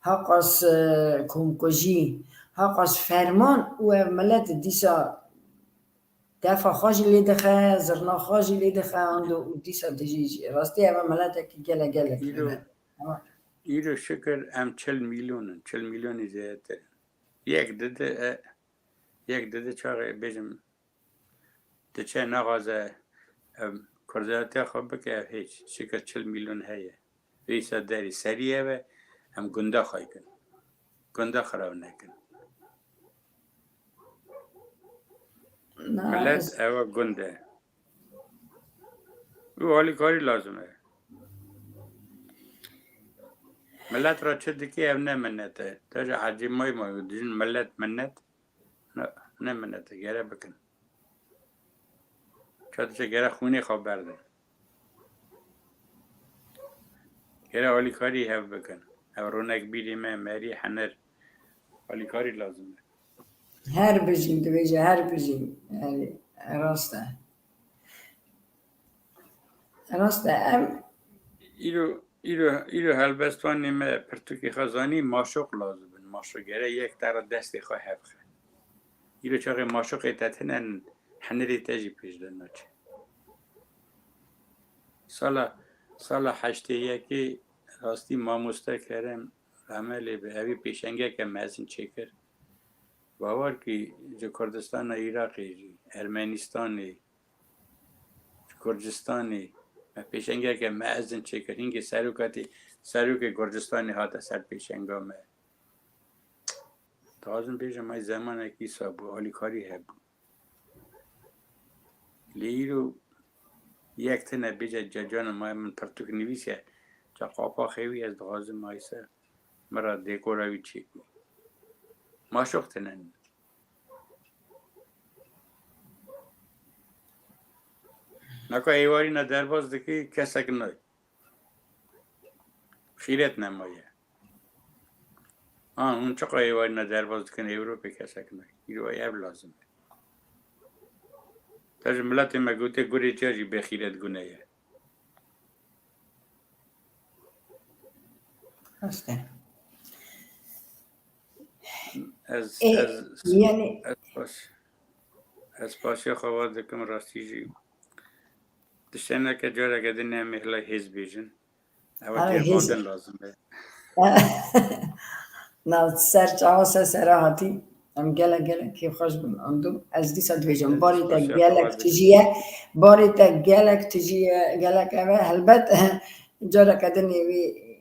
Heqas, e, komkujî, heqas ferman û ev milet dîsa defa xwe jî lê dixe, zirna xwe jî lê dixe, ando û dîsa dijî jî. Rastî ev miletekî gelek gelek Îro, hene. Ama îro şikir em çil milyon in, çil milyonî zêdetir in. Yek didi, e, yek didi çaxê bêjim, diçe naxwaze, em, kurdiyatiya xwe bike, ev hêç. Şikir çil milyon heye. Vêsa derî serî ev e, em gunda xwe kin. Gunda xirav nekin. Na, Milet ez ev e, gund e. Û alîkarî lazim e. Milet re çi dikê ev ne minnet e. Te ji hecî may may dijin milet minnet. Ne, ne minnet e, gere bikin. Çat diçe gere xwînê xwe berdin. Gere alîkarî hev bikin. Ev rûnek bîrî me, merî, henir. Alîkarî lazim e. Her bijîn, dibêje her bijîn. Yani, rast e. Rast e, em Îro, îro, îro helbestvanê me pirtûkê xwe zanî, maşoq lazim in. Maşoq gere yek te re destê xwe hev xe. Îro çaxê maşoqê te tine, henirê te jî pêş de naçe. Sala, sala heştê yekê rastî mamoste Kerem, rehme lê be, evî pêşengeke mezin çêkir. Bawer kî ji Kurdistana Iraqê jî, Ermenistanê, ji Gurcistanê, me pêşengeke mezin çêkir. Hingê serokatî, serokê Gurcistanê hate ser pêşenga me. Dixwazim bêjim, ay zemanekî wisa bû, alîkarî hebû. Lê îro yek tune bêje, cecana me min pirtûk nivîsiye, ca qapaxê wî ez dixwazim ayse min re dekora wî çêbû. Maşoq tune ne. Naka êwarîna derbas dikî, kesek nayê. Xîret nemaye. Ha, hûn çiqa êwarîna derbas dikin Ewropê, kesek nayê. Îro ev lazim e. Te ji miletê me gotiye gurê çiya jî bêxîret gune ye. Rast e. Ez, Ê, ez, yani ez baş, ez başiya xwe ava dikim, rastî jî. Tişteneke careke din em ê hila hêz bêjin. Ew Ew hêz. Têrvandin lazim e. Na ser çawa se sera hatî. Em gelek gelek kêfxweş bûn. Andu ez dîsa dibêjim. Barê te gelek tijî ye. Barê te gelek tijî ye. Gelek ev e. Helbet careke din ê wî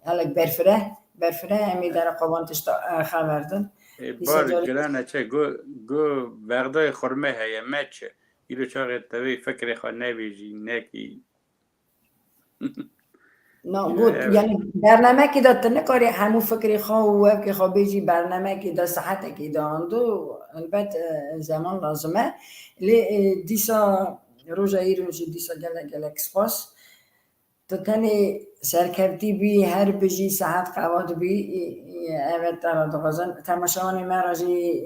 Gelek berfireh, berfireh em ê dere qovan tişta, e, xever din. Ê, bar girane çi? Go, go bexdayê xurme heye, me çi? Îro çaxê tevê fikrê xwe nebêjî, nekî. Na, got, yani bernamekî de tu nikarî hemû fikrê xwe û wevkê xwe bêjî, bernamekî de saetekî de ando, elbet, e, zeman lazim e. Lê, e, dîsa roja îro jî dîsa gelek, gelek spas. Tu tenê serkevtî bî, her bijî, saet qewat bî, ê, ê, ev e te re dixwazin. Temaşevanê me re jî,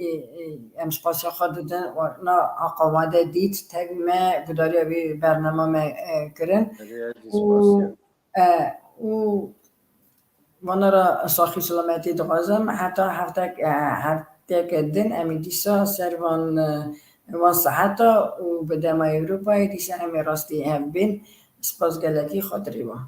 ê, ê, em spasiya xwe didin, na aqawade dît, tevî me gudariya vê bernama me, e, kirin. Û, e, û vana re saxî selametî dixwazim. Heta heftek, e, hefteke din em ê dîsa ser van, e, van seheta û bi dema Ewropayê dîsa em ê rastî hev bên. Spas gelekî, xatirê we.